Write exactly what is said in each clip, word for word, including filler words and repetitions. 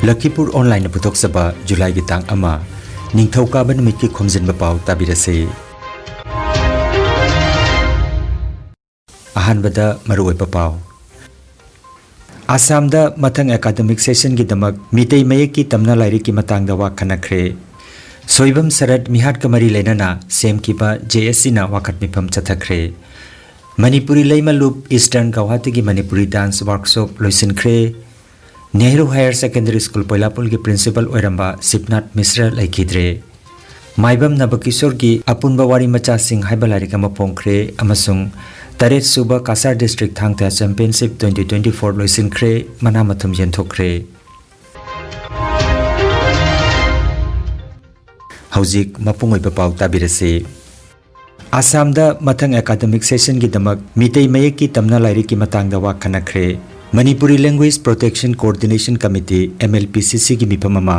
ꯂꯈꯤꯄꯨꯔ ꯑꯣꯟꯂꯥꯏꯟꯅ ꯄꯨꯊꯣꯛꯆꯕ ꯖꯨꯂꯥꯏꯒꯤ ꯇꯥꯡ ꯑꯃ, ꯅꯤꯡꯊꯧꯀꯥꯕ ꯅꯨꯃꯤꯠꯀꯤ ꯈꯣꯝꯖꯤꯟꯕ ꯄꯥꯎ ꯇꯥꯕꯤꯔꯁꯤ꯫ ꯑꯍꯥꯟꯕꯗ ꯃꯔꯨꯑꯣꯏꯕ ꯄꯥꯎ꯫ ꯑꯁꯥꯝꯗ ꯃꯊꯪ ꯑꯦꯀꯥꯗꯃꯤꯛ ꯁꯦꯁꯟꯒꯤꯗꯃꯛ ꯃꯤꯇꯩ ꯃꯌꯦꯛꯀꯤ ꯇꯝꯅ ꯂꯥꯏꯔꯤꯛꯀꯤ ꯃꯇꯥꯡꯗ ꯋꯥ ꯈꯟꯅꯈ꯭ꯔꯦ꯫ ꯁꯣꯏꯕꯝ ꯁꯔꯠ ꯃꯤꯍꯥꯠꯀ ꯃꯔꯤ ꯂꯩꯅꯅ ꯁꯦꯝꯈꯤꯕ ꯖꯦ ꯑꯦꯁ ꯁꯤꯅ ꯋꯥꯀꯠ ꯃꯤꯐꯝ ꯆꯠꯊꯈ꯭ꯔꯦ꯫ ꯃꯅꯤꯄꯨꯔꯤ ꯂꯩꯃꯂꯨꯞ ꯏꯁꯇꯔꯟ ꯒꯧꯍꯥꯇꯤꯒꯤ ꯃꯅꯤꯄꯨꯔꯤ ꯗꯥꯟꯁ ꯋꯥꯔꯛꯁꯣꯞ ꯂꯣꯏꯁꯤꯟꯈ꯭ꯔꯦ꯫ ꯅꯦꯍꯔꯨ ꯍꯥꯌꯔ ꯁꯦꯀꯦꯟꯗꯔꯤ ꯁ꯭ꯀꯨꯜ ꯄꯣꯏꯂꯥꯄꯨꯜꯒꯤ ꯄ꯭ꯔꯤꯟꯁꯤꯄꯜ ꯑꯣꯏꯔꯝꯕ ꯁꯤꯕꯅꯥꯊ ꯃꯤꯁ꯭ꯔ ꯂꯩꯈꯤꯗ꯭ꯔꯦ꯫ ꯃꯥꯏꯕꯝ ꯅꯕꯀꯤꯁꯣꯔꯒꯤ ꯑꯄꯨꯟꯕ ꯋꯥꯔꯤ ꯃꯆꯥꯁꯤꯡ ꯍꯥꯏꯕ ꯂꯥꯏꯔꯤꯛ ꯑꯃ ꯐꯣꯡꯈ꯭ꯔꯦ ꯑꯃꯁꯨꯡ ꯇꯔꯦꯠ ꯁꯨꯕ ꯀꯥꯁꯥꯔ ꯗꯤꯁꯇ꯭ꯔꯤꯛ ꯊꯥꯡ ꯇꯥ ꯆꯦꯝꯄꯤꯌꯟꯁꯤꯞ twenty twenty four ꯂꯣꯏꯁꯤꯟꯈ꯭ꯔꯦ, ꯃꯅꯥ ꯃꯊꯨꯝ ꯌꯦꯟꯊꯣꯛꯈ꯭ꯔꯦ꯫ ꯍꯧꯖꯤꯛ ꯃꯄꯨꯡ ꯑꯣꯏꯕ ꯄꯥꯎ ꯇꯥꯕꯤꯔꯁꯤ꯫ ꯑꯁꯥꯝꯗ ꯃꯊꯪ ꯑꯦꯀꯥꯗꯃꯤꯛ ꯁꯦꯁꯟꯒꯤꯗꯃꯛ ꯃꯤꯇꯩ ꯃꯌꯦꯛꯀꯤ ꯇꯝꯅ ꯂꯥꯏꯔꯤꯛꯀꯤ ꯃꯇꯥꯡꯗ ꯋꯥ ꯈꯟꯅꯈ꯭ꯔꯦ꯫ Manipuri language protection coordination committee, M L P C C ꯒꯤ ꯃꯤꯐꯝ ꯑꯃ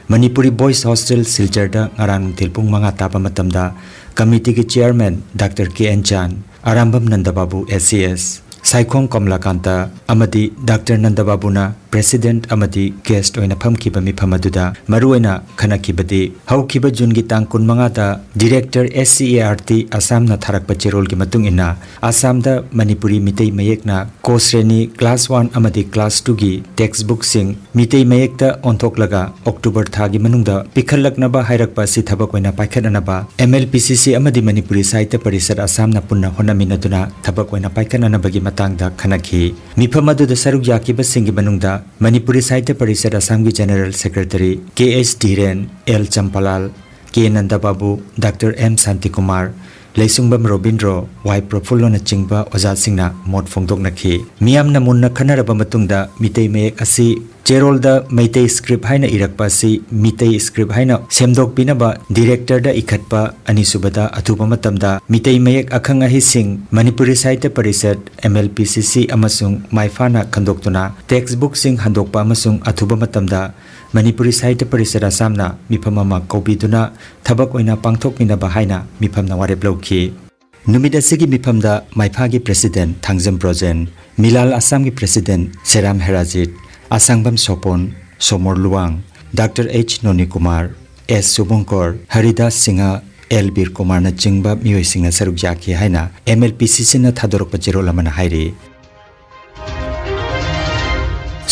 ꯃꯅꯤꯄꯨꯔꯤ ꯕꯣꯏꯁ ꯍꯣꯁꯇꯦꯜ ꯁꯤꯜꯆꯔꯗ ꯉꯔꯥꯡ ꯅꯨꯡꯊꯤꯜ ꯄꯨꯡ ꯃꯉꯥ ꯇꯥꯕ ꯃꯇꯝꯗ ꯀꯃꯤꯇꯤꯒꯤ chairman doctor K N Chan, Arambam ꯅꯟꯗꯕꯥꯕꯨ, A C S, Saikhom Kamalakanta ꯑꯃꯗꯤ ꯗꯥꯛꯇꯔ ꯅꯟꯗꯕꯥꯕꯨꯅ ꯄ꯭ꯔꯦꯁꯤꯗꯦꯟꯠ ꯑꯃꯗꯤ ꯒꯦꯁ꯭ꯠ ꯑꯣꯏꯅ ꯐꯝꯈꯤꯕ ꯃꯤꯐꯝ ꯑꯗꯨꯗ ꯃꯔꯨꯑꯣꯏꯅ ꯈꯟꯅꯈꯤꯕꯗꯤ ꯍꯧꯈꯤꯕ ꯖꯨꯟꯒꯤ ꯇꯥꯡ ꯀꯨꯟꯃꯉꯥꯗ director S C E R T ꯑꯁꯥꯝꯅ ꯊꯥꯔꯛꯄ ꯆꯦꯔꯣꯜꯒꯤ ꯃꯇꯨꯡ ꯏꯟꯅ ꯑꯁꯥꯝꯗ ꯃꯅꯤꯄꯨꯔꯤ ꯃꯤꯇꯩ ꯃꯌꯦꯛꯅ ꯀꯣ ꯁ꯭ꯔꯦꯅꯤ class one ꯑꯃꯗꯤ class twoꯒꯤ textbookꯁꯤꯡ ꯃꯤꯇꯩ ꯃꯌꯦꯛꯇ ꯑꯣꯟꯊꯣꯛꯂꯒ ꯑꯣꯛꯇꯣꯕꯔ ꯊꯥꯒꯤ ꯃꯅꯨꯡꯗ ꯄꯤꯈꯠꯂꯛꯅꯕ ꯍꯥꯏꯔꯛꯄ ꯑꯁꯤ ꯊꯕꯛ ꯑꯣꯏꯅ ꯄꯥꯏꯈꯠꯅꯅꯕ M L P C C ꯑꯃꯗꯤ ꯃꯅꯤꯄꯨꯔꯤ ꯁꯥꯍꯤꯇ꯭ꯌ ꯄꯔꯤꯁꯠ ꯑꯁꯥꯝꯅ ꯄꯨꯟꯅ ꯍꯣꯠꯅꯃꯤꯟꯅꯗꯨꯅ ꯊꯕꯛ ꯑꯣꯏꯅ ꯄꯥꯏꯈꯠꯅꯅꯕꯒꯤ ꯃꯇꯥꯡꯗ ꯈꯟꯅꯈꯤ꯫ ꯃꯤꯐꯝ ꯑꯗꯨꯗ ꯁꯔꯨꯛ ꯌꯥꯈꯤꯕꯁꯤꯡꯒꯤ ꯃꯅꯨꯡꯗ ꯃꯅꯤꯄꯨꯔꯤ ꯁꯥꯍꯤꯇ꯭ꯌ ꯄꯔꯤꯁꯠ ꯑꯁꯥꯝꯒꯤ ꯖꯦꯅꯦꯔꯦꯜ ꯁꯦꯀ꯭ꯔꯦꯇꯔꯤ ꯀꯦ ꯑꯩꯆ ꯙꯤꯔꯦꯟ, ꯑꯦꯜ ꯆꯝꯄꯥꯂꯥꯜ, ꯀꯦ ꯅꯟꯗꯕꯥꯕꯨ, ꯗꯥꯛꯇꯔ ꯑꯦꯝ ꯁꯥꯟꯇꯤꯀꯨꯃꯥꯔ, ꯂꯩꯁꯨꯡꯕꯝ ꯔꯣꯕꯤꯟꯗ꯭ꯔꯣ, ꯋꯥꯏ ꯄ꯭ꯔꯐꯨꯜꯂꯣꯅꯆꯤꯡꯕ ꯑꯣꯖꯥꯁꯤꯡꯅ ꯃꯣꯠ ꯐꯣꯡꯗꯣꯛꯅꯈꯤ꯫ ꯃꯤꯌꯥꯝꯅ ꯃꯨꯟꯅ ꯈꯟꯅꯔꯕ ꯃꯇꯨꯡꯗ ꯃꯤꯇꯩ ꯃꯌꯦꯛ ꯑꯁꯤ ꯆꯦꯔꯣꯜꯗ ꯃꯩꯇꯩ ꯁ꯭ꯀ꯭ꯔꯤꯞ ꯍꯥꯏꯅ ꯏꯔꯛꯄ ꯑꯁꯤ ꯃꯤꯇꯩ ꯁ꯭ꯀ꯭ꯔꯤꯞ ꯍꯥꯏꯅ ꯁꯦꯝꯗꯣꯛꯄꯤꯅꯕ ꯗꯤꯔꯦꯛꯇꯔꯗ ꯏꯈꯠꯄ, ꯑꯅꯤꯁꯨꯕꯗ ꯑꯊꯨꯕ ꯃꯇꯝꯗ ꯃꯤꯇꯩ ꯃꯌꯦꯛ ꯑꯈꯪ ꯑꯍꯩꯁꯤꯡ Manipuri Sahitya parishad, M L P C C ꯑꯃꯁꯨꯡ ꯃꯥꯏꯐꯥꯅ ꯈꯟꯗꯣꯛꯇꯨꯅ textbookꯁꯤꯡ ꯍꯟꯗꯣꯛꯄ ꯑꯃꯁꯨꯡ ꯑꯊꯨꯕ ꯃꯇꯝꯗ ꯃꯅꯤꯄꯨꯔꯤ ꯁꯥꯍꯤꯇ꯭ꯌ ꯄꯔꯤꯁꯠ ꯑꯁꯥꯝꯅ ꯃꯤꯐꯝ ꯑꯃ ꯀꯧꯕꯤꯗꯨꯅ ꯊꯕꯛ ꯑꯣꯏꯅ ꯄꯥꯡꯊꯣꯛꯃꯤꯟꯅꯕ ꯍꯥꯏꯅ ꯃꯤꯐꯝꯅ ꯋꯥꯔꯦꯞ ꯂꯧꯈꯤ꯫ ꯅꯨꯃꯤꯠ ꯑꯁꯤꯒꯤ ꯃꯤꯐꯝꯗ ꯃꯥꯏꯐꯥꯒꯤ ꯄ꯭ꯔꯦꯁꯤꯗꯦꯟꯠ ꯊꯥꯡꯖꯝ ꯕ꯭ꯔꯣꯖꯦꯟ, ꯃꯤꯂꯥꯜ ꯑꯁꯥꯝꯒꯤ ꯄ꯭ꯔꯦꯁꯤꯗꯦꯟꯠ ꯁꯦꯔꯥꯝ ꯍꯦꯔꯥꯖꯤꯠ, ꯑꯁꯥꯡꯕꯝ ꯁꯣꯄꯣꯟ, ꯁꯣꯃꯣꯔ ꯂꯨꯋꯥꯡ, ꯗꯥꯛꯇꯔ ꯑꯩꯆ ꯅꯣꯅꯤꯀꯨꯃꯥꯔ, ꯑꯦꯁ ꯁꯨꯕꯪꯀꯣꯔ, ꯍꯔꯤꯗꯥꯁ ꯁꯤꯡꯍ, ꯑꯦꯜ ꯕꯤꯔ ꯀꯨꯃꯥꯔꯅꯆꯤꯡꯕ ꯃꯤꯑꯣꯏꯁꯤꯡꯅ ꯁꯔꯨꯛ ꯌꯥꯈꯤ ꯍꯥꯏꯅ ꯑꯦꯝ ꯑꯦꯜ ꯄꯤ ꯁꯤꯁꯤꯅ ꯊꯥꯗꯣꯔꯛꯄ ꯆꯦꯔꯣꯜ ꯑꯃꯅ ꯍꯥꯏꯔꯤ꯫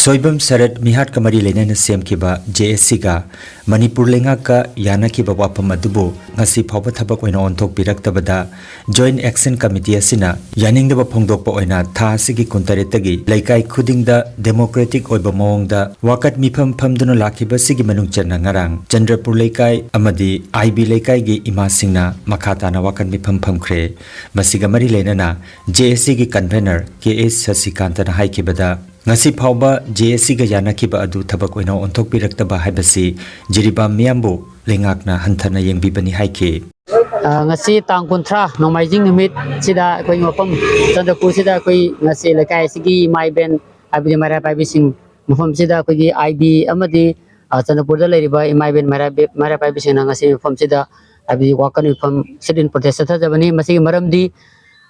ꯁꯣꯏꯕꯝ ꯁꯔꯠ ꯃꯤꯍꯥꯠꯀ ꯃꯔꯤ ꯂꯩꯅꯅ ꯁꯦꯝꯈꯤꯕ ꯖꯦ ꯑꯦꯁ ꯁꯤꯒ ꯃꯅꯤꯄꯨꯔ ꯂꯩꯉꯥꯛꯀ ꯌꯥꯅꯈꯤꯕ ꯋꯥꯐꯝ ꯑꯗꯨꯕꯨ ꯉꯁꯤ ꯐꯥꯎꯕ ꯊꯕꯛ ꯑꯣꯏꯅ ꯑꯣꯟꯊꯣꯛꯄꯤꯔꯛꯇꯕꯗ Joint Action Committee ꯑꯁꯤꯅ ꯌꯥꯅꯤꯡꯗꯕ ꯐꯣꯡꯗꯣꯛꯄ ꯑꯣꯏꯅ ꯊꯥ ꯑꯁꯤꯒꯤ ꯀꯨꯟꯇꯔꯦꯠꯇꯒꯤ ꯂꯩꯀꯥꯏ ꯈꯨꯗꯤꯡꯗ democratic ꯑꯣꯏꯕ ꯃꯑꯣꯡꯗ ꯋꯥꯀꯠ ꯃꯤꯐꯝ ꯐꯝꯗꯨꯅ ꯂꯥꯛꯈꯤꯕ ꯑꯁꯤꯒꯤ ꯃꯅꯨꯡ ꯆꯟꯅ ꯉꯔꯥꯡ ꯆꯟꯗ꯭ꯔꯄꯨꯔ ꯂꯩꯀꯥꯏ ꯑꯃꯗꯤ ꯑꯥꯏ ꯕꯤ ꯂꯩꯀꯥꯏꯒꯤ ꯏꯃꯥꯁꯤꯡꯅ ꯃꯈꯥ ꯇꯥꯅ ꯋꯥꯀꯠ ꯃꯤꯐꯝ ꯐꯝꯈ꯭ꯔꯦ꯫ ꯃꯁꯤꯒ ꯃꯔꯤ ꯂꯩꯅꯅ ꯖꯦ ꯑꯦꯁ ꯁꯤꯒꯤ convener ꯀꯦ ꯑꯦꯁ ꯁꯁꯤꯀꯥꯟꯇꯅ ꯍꯥꯏꯈꯤꯕꯗ, ꯉꯁꯤ ꯐꯥꯎꯕ ꯖꯦ ꯑꯦꯁ ꯁꯤꯒ ꯌꯥꯅꯈꯤꯕ ꯑꯗꯨ ꯊꯕꯛ ꯑꯣꯏꯅ ꯑꯣꯟꯊꯣꯛꯄꯤꯔꯛꯇꯕ ꯍꯥꯏꯕꯁꯤ ꯖꯤꯔꯤꯕꯥꯝ ꯃꯤꯌꯥꯝꯕꯨ ꯂꯩꯉꯥꯛꯅ ꯍꯟꯊꯅ ꯌꯦꯡꯕꯤꯕꯅꯤ ꯍꯥꯏꯈꯤ꯫ ꯑ, ꯉꯁꯤ ꯇꯥꯡ ꯀꯨꯟꯊ꯭ꯔꯥ, ꯅꯣꯡꯃꯥꯏꯖꯤꯡ ꯅꯨꯃꯤꯠꯁꯤꯗ ꯑꯩꯈꯣꯏ ꯃꯐꯝ ꯆꯟꯗ꯭ꯔꯄꯨꯔꯁꯤꯗ ꯑꯩꯈꯣꯏ ꯉꯁꯤ ꯂꯩꯀꯥꯏ ꯑꯁꯤꯒꯤ ꯏꯃꯥ ꯏꯕꯦꯟ ꯍꯥꯏꯕꯗꯤ ꯃꯩꯔꯥ ꯄꯥꯏꯕꯤꯁꯤꯡ ꯃꯐꯝꯁꯤꯗ ꯑꯩꯈꯣꯏꯒꯤ ꯑꯥꯏ ꯕꯤ ꯑꯃꯗꯤ, ꯑ, ꯆꯟꯗ꯭ꯔꯄꯨꯔꯗ ꯂꯩꯔꯤꯕ ꯏꯃꯥ ꯏꯕꯦꯟ ꯃꯩꯔꯥ ꯄꯥꯏꯕꯤꯁꯤꯡꯅ ꯉꯁꯤ ꯃꯐꯝꯁꯤꯗ ꯍꯥꯏꯕꯗꯤ ꯋꯥꯀꯠ ꯃꯤꯐꯝ sit-in protest ꯆꯠꯊꯖꯕꯅꯤ꯫ ꯃꯁꯤꯒꯤ ꯃꯔꯝꯗꯤ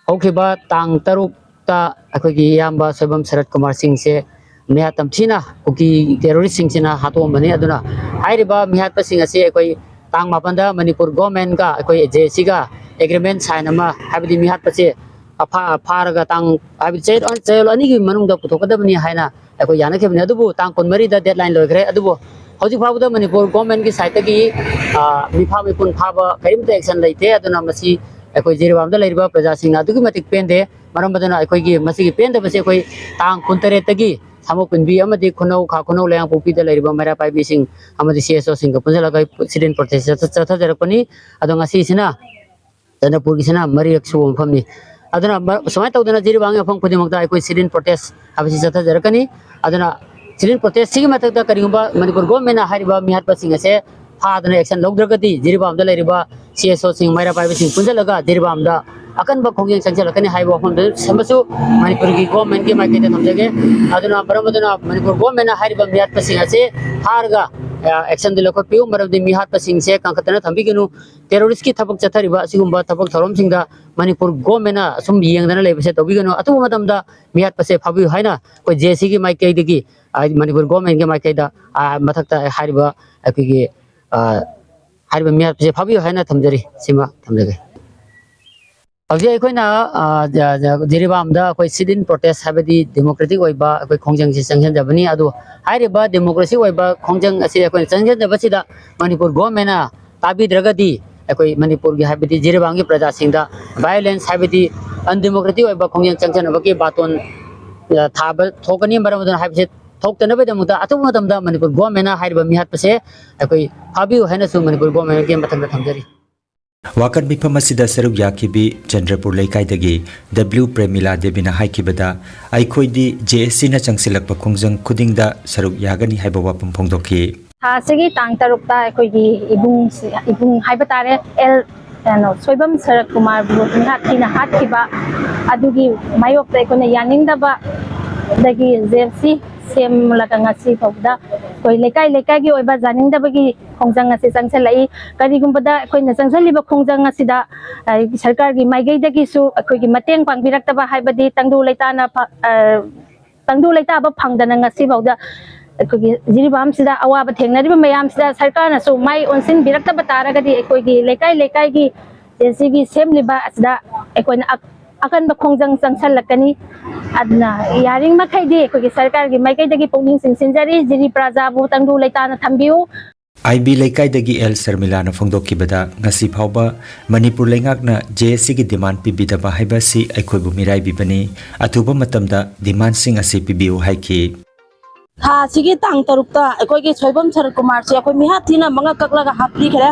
ꯍꯧꯈꯤꯕ ꯇꯥꯡ ꯇꯔꯨꯛꯇ ꯑꯩꯈꯣꯏꯒꯤ ꯏꯌꯥꯝꯕ ꯁꯣꯏꯕꯝ ꯁꯔꯠ ꯀꯨꯃꯥꯔ ꯁꯤꯡꯁꯦ ꯃꯤꯍꯥꯠ ꯇꯝꯊꯤꯅ ꯀꯨꯀꯤ terrorist ꯁꯤꯡꯁꯤꯅ ꯍꯥꯠꯇꯣꯛꯑꯝꯕꯅꯤ꯫ ꯑꯗꯨꯅ ꯍꯥꯏꯔꯤꯕ ꯃꯤꯍꯥꯠꯄꯁꯤꯡ ꯑꯁꯤ ꯑꯩꯈꯣꯏ ꯇꯥꯡ ꯃꯥꯄꯟꯗ ꯃꯅꯤꯄꯨꯔ government ꯀ ꯑꯩꯈꯣꯏ ꯖꯦ ꯑꯦꯁ ꯁꯤꯒ agreement sign ꯑꯃ, ꯍꯥꯏꯕꯗꯤ ꯃꯤꯍꯥꯠꯄꯁꯦ ꯑꯐꯥ-, ꯐꯥꯔꯒ ꯇꯥꯡ, ꯍꯥꯏꯕꯗꯤ ꯆꯌꯣꯜ, ꯆꯌꯣꯜ ꯑꯅꯤꯒꯤ ꯃꯅꯨꯡꯗ ꯄꯨꯊꯣꯛꯀꯗꯕꯅꯤ ꯍꯥꯏꯅ ꯑꯩꯈꯣꯏ ꯌꯥꯅꯈꯤꯕꯅꯤ꯫ ꯑꯗꯨꯕꯨ ꯇꯥꯡ ꯀꯨꯟꯃꯔꯤꯗ deadline ꯂꯣꯏꯈ꯭ꯔꯦ꯫ ꯑꯗꯨꯕꯨ ꯍꯧꯖꯤꯛ ꯐꯥꯎꯕꯗ ꯃꯅꯤꯄꯨꯔ government ꯀꯤ side ꯇꯒꯤ, ꯑ, ꯃꯤꯐꯥ ꯃꯤꯄꯨꯟ ꯐꯥꯕ ꯀꯔꯤꯝꯇ action ꯂꯩꯇꯦ꯫ ꯑꯗꯨꯅ ꯃꯁꯤ ꯑꯩꯈꯣꯏ ꯖꯤꯔꯤꯕꯥꯝꯗ ꯂꯩꯔꯤꯕ ꯄ꯭ꯔꯖꯥꯁꯤꯡꯅ ꯑꯗꯨꯛꯀꯤ ꯃꯇꯤꯛ ꯄꯦꯟꯗꯦ꯫ ꯃꯔꯝ ꯑꯗꯨꯅ ꯑꯩꯈꯣꯏꯒꯤ ꯃꯁꯤꯒꯤ ꯄꯦꯟꯗꯕꯁꯦ ꯑꯩꯈꯣꯏ ꯇꯥꯡ ꯀꯨꯟꯇꯔꯦꯠꯇꯒꯤ ꯁꯥꯃꯨ ꯄꯨꯟꯕꯤ ꯑꯃꯗꯤ ꯈꯨꯅꯧ, ꯈꯥ ꯈꯨꯅꯧ ꯂꯩꯉꯥꯛꯄꯣꯛꯄꯤꯗ ꯂꯩꯔꯤꯕ ꯃꯩꯔꯥ ꯄꯥꯏꯕꯤꯁꯤꯡ ꯑꯃꯗꯤ ꯁꯤ ꯑꯦꯁ ꯑꯣꯁꯤꯡꯒ ꯄꯨꯟꯁꯤꯜꯂꯒ sit-in protest ꯆꯠꯊ-, ꯆꯠꯊꯖꯔꯛꯄꯅꯤ꯫ ꯑꯗꯣ ꯉꯁꯤꯁꯤꯅ ꯆꯟꯗ꯭ꯔꯄꯨꯔꯒꯤꯁꯤꯅ ꯃꯔꯤꯔꯛ ꯁꯨꯕ ꯃꯐꯝꯅꯤ꯫ ꯑꯗꯨꯅ ꯃ-, ꯁꯨꯃꯥꯏꯅ ꯇꯧꯗꯅ ꯖꯤꯔꯤꯕꯥꯝꯒꯤ ꯃꯐꯝ ꯈꯨꯗꯤꯡꯃꯛꯇ ꯑꯩꯈꯣꯏ sit-in protest ꯍꯥꯏꯕꯁꯤ ꯆꯠꯊꯖꯔꯛꯀꯅꯤ꯫ ꯑꯗꯨꯅ sit-in protest ꯁꯤꯒꯤ ꯃꯊꯛꯇ ꯀꯔꯤꯒꯨꯝꯕ ꯃꯅꯤꯄꯨꯔ government ꯅ ꯍꯥꯏꯔꯤꯕ ꯃꯤꯍꯥꯠꯄꯁꯤꯡ ꯑꯁꯦ ꯐꯥꯗꯅ action ꯂꯧꯗ꯭ꯔꯒꯗꯤ ꯖꯤꯔꯤꯕꯥꯝꯗ ꯂꯩꯔꯤꯕ ꯁꯤ ꯑꯦꯁ ꯑꯣꯁꯤꯡ, ꯃꯩꯔꯥ ꯄꯥꯏꯕꯤꯁꯤꯡ ꯄꯨꯟꯁꯤꯜꯂꯒ ꯖꯤꯔꯤꯕꯥꯝꯗ ꯑꯀꯟꯕ ꯈꯣꯡꯖꯪ ꯆꯪꯁꯤꯜꯂꯛꯀꯅꯤ ꯍꯥꯏꯕ ꯋꯥꯐꯝꯗꯨ ꯁꯤꯃꯁꯨ ꯃꯅꯤꯄꯨꯔꯒꯤ ꯒꯣꯔꯃꯦꯟꯒꯤ ꯃꯥꯏꯀꯩꯗ ꯊꯝꯖꯒꯦ꯫ ꯑꯗꯨꯅ ꯃꯔꯝ ꯑꯗꯨꯅ ꯃꯅꯤꯄꯨꯔ ꯒꯣꯔꯃꯦꯟꯅ ꯍꯥꯏꯔꯤꯕ ꯃꯤꯍꯥꯠꯄꯁꯤꯡ ꯑꯁꯤ ꯐꯥꯔꯒ ꯑꯦꯛꯁꯟꯗꯨ ꯂꯧꯈꯠꯄꯤꯌꯨ꯫ ꯃꯔꯝꯗꯤ ꯃꯤꯍꯥꯠꯄꯁꯤꯡꯁꯦ ꯀꯟꯈꯠꯇꯅ ꯊꯝꯕꯤꯒꯅꯨ꯫ ꯇꯦꯔꯣꯔꯤꯁꯀꯤ ꯊꯕꯛ ꯆꯠꯊꯔꯤꯕ ꯑꯁꯤꯒꯨꯝꯕ ꯊꯕꯛ ꯊꯧꯔꯝꯁꯤꯡꯗ ꯃꯅꯤꯄꯨꯔ ꯒꯣꯔꯃꯦꯟꯅ ꯑꯁꯨꯝ ꯌꯦꯡꯗꯅ ꯂꯩꯕꯁꯦ ꯇꯧꯕꯤꯒꯅꯨ꯫ ꯑꯊꯨꯕ ꯃꯇꯝꯗ ꯃꯤꯍꯥꯠꯄꯁꯦ ꯐꯥꯕꯤꯌꯨ ꯍꯥꯏꯅ ꯑꯩꯈꯣꯏ ꯖꯦ ꯑꯦꯁ ꯁꯤꯒꯤ ꯃꯥꯏꯀꯩꯗꯒꯤ, ꯃꯅꯤꯄꯨꯔ ꯒꯣꯔꯃꯦꯟꯒꯤ ꯃꯥꯏꯀꯩꯗ ꯃꯊꯛꯇ ꯍꯥꯏꯔꯤꯕ ꯑꯩꯈꯣꯏꯒꯤ ꯍꯥꯏꯔꯤꯕ ꯃꯤꯍꯥꯠꯄꯁꯦ ꯐꯥꯕꯤꯌꯨ ꯍꯥꯏꯅ ꯊꯝꯖꯔꯤ꯫ ꯁꯤꯃ ꯊꯝꯖꯒꯦ꯫ ꯍꯧꯖꯤꯛ ꯑꯩꯈꯣꯏꯅ ꯖꯤꯔꯤꯕꯥꯝꯗ ꯑꯩꯈꯣꯏ sit-in protest ꯍꯥꯏꯕꯗꯤ ꯗꯦꯃꯣꯀ꯭ꯔꯦꯇꯤꯛ ꯑꯣꯏꯕ ꯑꯩꯈꯣꯏ ꯈꯣꯡꯖꯪꯁꯤ ꯆꯪꯁꯤꯟꯖꯕꯅꯤ꯫ ꯑꯗꯨ ꯍꯥꯏꯔꯤꯕ ꯗꯦꯃꯣꯀ꯭ꯔꯦꯁꯤ ꯑꯣꯏꯕ ꯈꯣꯡꯖꯪ ꯑꯁꯤ ꯑꯩꯈꯣꯏꯅ ꯆꯪꯁꯤꯟꯖꯕꯁꯤꯗ ꯃꯅꯤꯄꯨꯔ ꯒꯣꯔꯃꯦꯟꯅ ꯇꯥꯕꯤꯗ꯭ꯔꯒꯗꯤ ꯑꯩꯈꯣꯏ ꯃꯅꯤꯄꯨꯔꯒꯤ ꯍꯥꯏꯕꯗꯤ ꯖꯤꯔꯤꯕꯥꯝꯒꯤ ꯄ꯭ꯔꯖꯥꯁꯤꯡꯗ ꯚꯥꯏꯑꯣꯂꯦꯟꯁ ꯍꯥꯏꯕꯗꯤ ꯑꯟꯗꯦꯃꯣꯀ꯭ꯔꯦꯇꯤꯛ ꯑꯣꯏꯕ ꯈꯣꯡꯖꯪ ꯆꯪꯁꯤꯟꯅꯕꯒꯤ ꯕꯥꯇꯣꯟ ꯊꯥꯕ ꯊꯣꯛꯀꯅꯤ꯫ ꯃꯔꯝ ꯑꯗꯨꯅ ꯍꯥꯏꯕꯁꯦ ꯊꯣꯛꯇꯅꯕꯒꯤꯗꯃꯛꯇ ꯑꯊꯨꯕ ꯃꯇꯝꯗ ꯃꯅꯤꯄꯨꯔ ꯒꯣꯔꯃꯦꯟꯅ ꯍꯥꯏꯔꯤꯕ ꯃꯤꯍꯥꯠꯄꯁꯦ ꯑꯩꯈꯣꯏ ꯐꯥꯕꯤꯌꯨ ꯍꯥꯏꯅꯁꯨ ꯃꯅꯤꯄꯨꯔ ꯒꯣꯔꯃꯦꯟꯒꯤ ꯃꯊꯪꯗ ꯊꯝꯖꯔꯤ꯫ ꯋꯥꯀꯠ ꯃꯤꯐꯝ ꯑꯁꯤꯗ ꯁꯔꯨꯛ ꯌꯥꯈꯤꯕꯤ ꯆꯟꯗ꯭ꯔꯄꯨꯔ ꯂꯩꯀꯥꯏꯗꯒꯤ ꯗꯕ꯭ꯂꯤꯎ ꯄ꯭ꯔꯦꯃꯤꯂꯥ ꯗꯦꯕꯤꯅ ꯍꯥꯏꯈꯤꯕꯗ, ꯑꯩꯈꯣꯏꯗꯤ ꯖꯦ ꯑꯦꯁ ꯁꯤꯅ ꯆꯪꯁꯤꯜꯂꯛꯄ ꯈꯣꯡꯖꯪ ꯈꯨꯗꯤꯡꯗ ꯁꯔꯨꯛ ꯌꯥꯒꯅꯤ ꯍꯥꯏꯕ ꯋꯥꯐꯝ ꯐꯣꯡꯗꯣꯛꯈꯤ꯫ ꯊꯥ ꯑꯁꯤꯒꯤ ꯇꯥꯡ ꯇꯔꯨꯛꯇ ꯑꯩꯈꯣꯏꯒꯤ ꯏꯕꯨꯡꯁꯤ, ꯏꯕꯨꯡ ꯍꯥꯏꯕ ꯇꯥꯔꯦ, ꯑꯦꯜ, ꯀꯩꯅꯣ, ꯁꯣꯏꯕꯝ ꯁꯔꯠ ꯀꯨꯃꯥꯔꯕꯨ ꯃꯤꯍꯥꯠ ꯊꯤꯅ ꯍꯥꯠꯈꯤꯕ ꯑꯗꯨꯒꯤ ꯃꯥꯌꯣꯛꯇ ꯑꯩꯈꯣꯏꯅ ꯌꯥꯅꯤꯡꯗꯕꯗꯒꯤ ꯖꯦ ꯑꯦꯐ ꯁꯤ ꯁꯦꯝꯂꯒ ꯉꯁꯤ ꯐꯥꯎꯕꯗ ꯑꯩꯈꯣꯏ ꯂꯩꯀꯥꯏ ꯂꯩꯀꯥꯏꯒꯤ ꯑꯣꯏꯕ ꯌꯥꯅꯤꯡꯗꯕꯒꯤ ꯈꯣꯡꯖꯪ ꯑꯁꯤ ꯆꯪꯁꯤꯜꯂꯛꯏ꯫ ꯀꯔꯤꯒꯨꯝꯕꯗ ꯑꯩꯈꯣꯏꯅ ꯆꯪꯁꯤꯜꯂꯤꯕ ꯈꯣꯡꯖꯪ ꯑꯁꯤꯗ, ꯑ, ꯁꯔꯀꯥꯔꯒꯤ ꯃꯥꯏꯀꯩꯗꯒꯤꯁꯨ ꯑꯩꯈꯣꯏꯒꯤ ꯃꯇꯦꯡ ꯄꯥꯡꯕꯤꯔꯛꯇꯕ, ꯍꯥꯏꯕꯗꯤ ꯇꯪꯗꯨ ꯂꯩꯇꯥꯅ ꯐ-, ꯑ, ꯇꯪꯗꯨ ꯂꯩꯇꯥꯕ ꯐꯪꯗꯅ ꯉꯁꯤꯐꯥꯎꯗ ꯑꯩꯈꯣꯏꯒꯤ ꯖꯤꯔꯤꯕꯥꯝꯁꯤꯗ ꯑꯋꯥꯕ ꯊꯦꯡꯅꯔꯤꯕ ꯃꯌꯥꯝꯁꯤꯗ ꯁꯔꯀꯥꯔꯅꯁꯨ ꯃꯥꯏ ꯑꯣꯟꯁꯤꯟꯕꯤꯔꯛꯇꯕ ꯇꯥꯔꯒꯗꯤ ꯑꯩꯈꯣꯏꯒꯤ ꯂꯩꯀꯥꯏ ꯂꯩꯀꯥꯏꯒꯤ ꯖꯦ ꯑꯦꯁ ꯁꯤꯒꯤ ꯁꯦꯝꯂꯤꯕ ꯑꯁꯤꯗ ꯑꯩꯈꯣꯏꯅ ꯑꯛ-, ꯑꯀꯟꯕ ꯈꯣꯡꯖꯪ ꯆꯪꯁꯤꯜꯂꯛꯀꯅꯤ꯫ ꯑꯗꯨꯅ ꯌꯥꯔꯤꯕꯃꯈꯩꯗꯤ ꯑꯩꯈꯣꯏꯒꯤ ꯁꯔꯀꯥꯔꯒꯤ ꯃꯥꯏꯀꯩꯗꯒꯤ ꯄꯨꯛꯅꯤꯡ ꯆꯤꯡꯁꯤꯟꯖꯔꯤ, ꯖꯤꯔꯤ ꯄ꯭ꯔꯖꯥꯕꯨ ꯇꯪꯗꯨ ꯂꯩꯇꯥꯅ ꯊꯝꯕꯤꯌꯨ꯫ ꯑꯥꯏ ꯕꯤ ꯂꯩꯀꯥꯏꯗꯒꯤ ꯑꯦꯜ ꯁꯔꯃꯤꯂꯥꯅ ꯐꯣꯡꯗꯣꯛꯈꯤꯕꯗ, ꯉꯁꯤ ꯐꯥꯎꯕ ꯃꯅꯤꯄꯨꯔ ꯂꯩꯉꯥꯛꯅ ꯖꯦ ꯑꯦꯁ ꯁꯤꯒꯤ ꯗꯤꯃꯥꯟ ꯄꯤꯕꯤꯗꯕ ꯍꯥꯏꯕ ꯑꯁꯤ ꯑꯩꯈꯣꯏꯕꯨ ꯃꯤꯔꯥꯏꯕꯤꯕꯅꯤ꯫ ꯑꯊꯨꯕ ꯃꯇꯝꯗ ꯗꯤꯃꯥꯟꯁꯤꯡ ꯑꯁꯤ ꯄꯤꯕꯤꯌꯨ ꯍꯥꯏꯈꯤ꯫ ꯊꯥꯁꯤꯒꯤ ꯇꯥꯡ ꯇꯔꯨꯛꯇ ꯑꯩꯈꯣꯏꯒꯤ ꯁꯣꯏꯕꯝ ꯁꯔꯠ ꯀꯨꯃꯥꯔꯁꯦ ꯑꯩꯈꯣꯏ ꯃꯤꯍꯥꯠ ꯊꯤꯅ ꯃꯉꯛ ꯀꯛꯂꯒ ꯍꯥꯠꯄꯤꯈ꯭ꯔꯦ꯫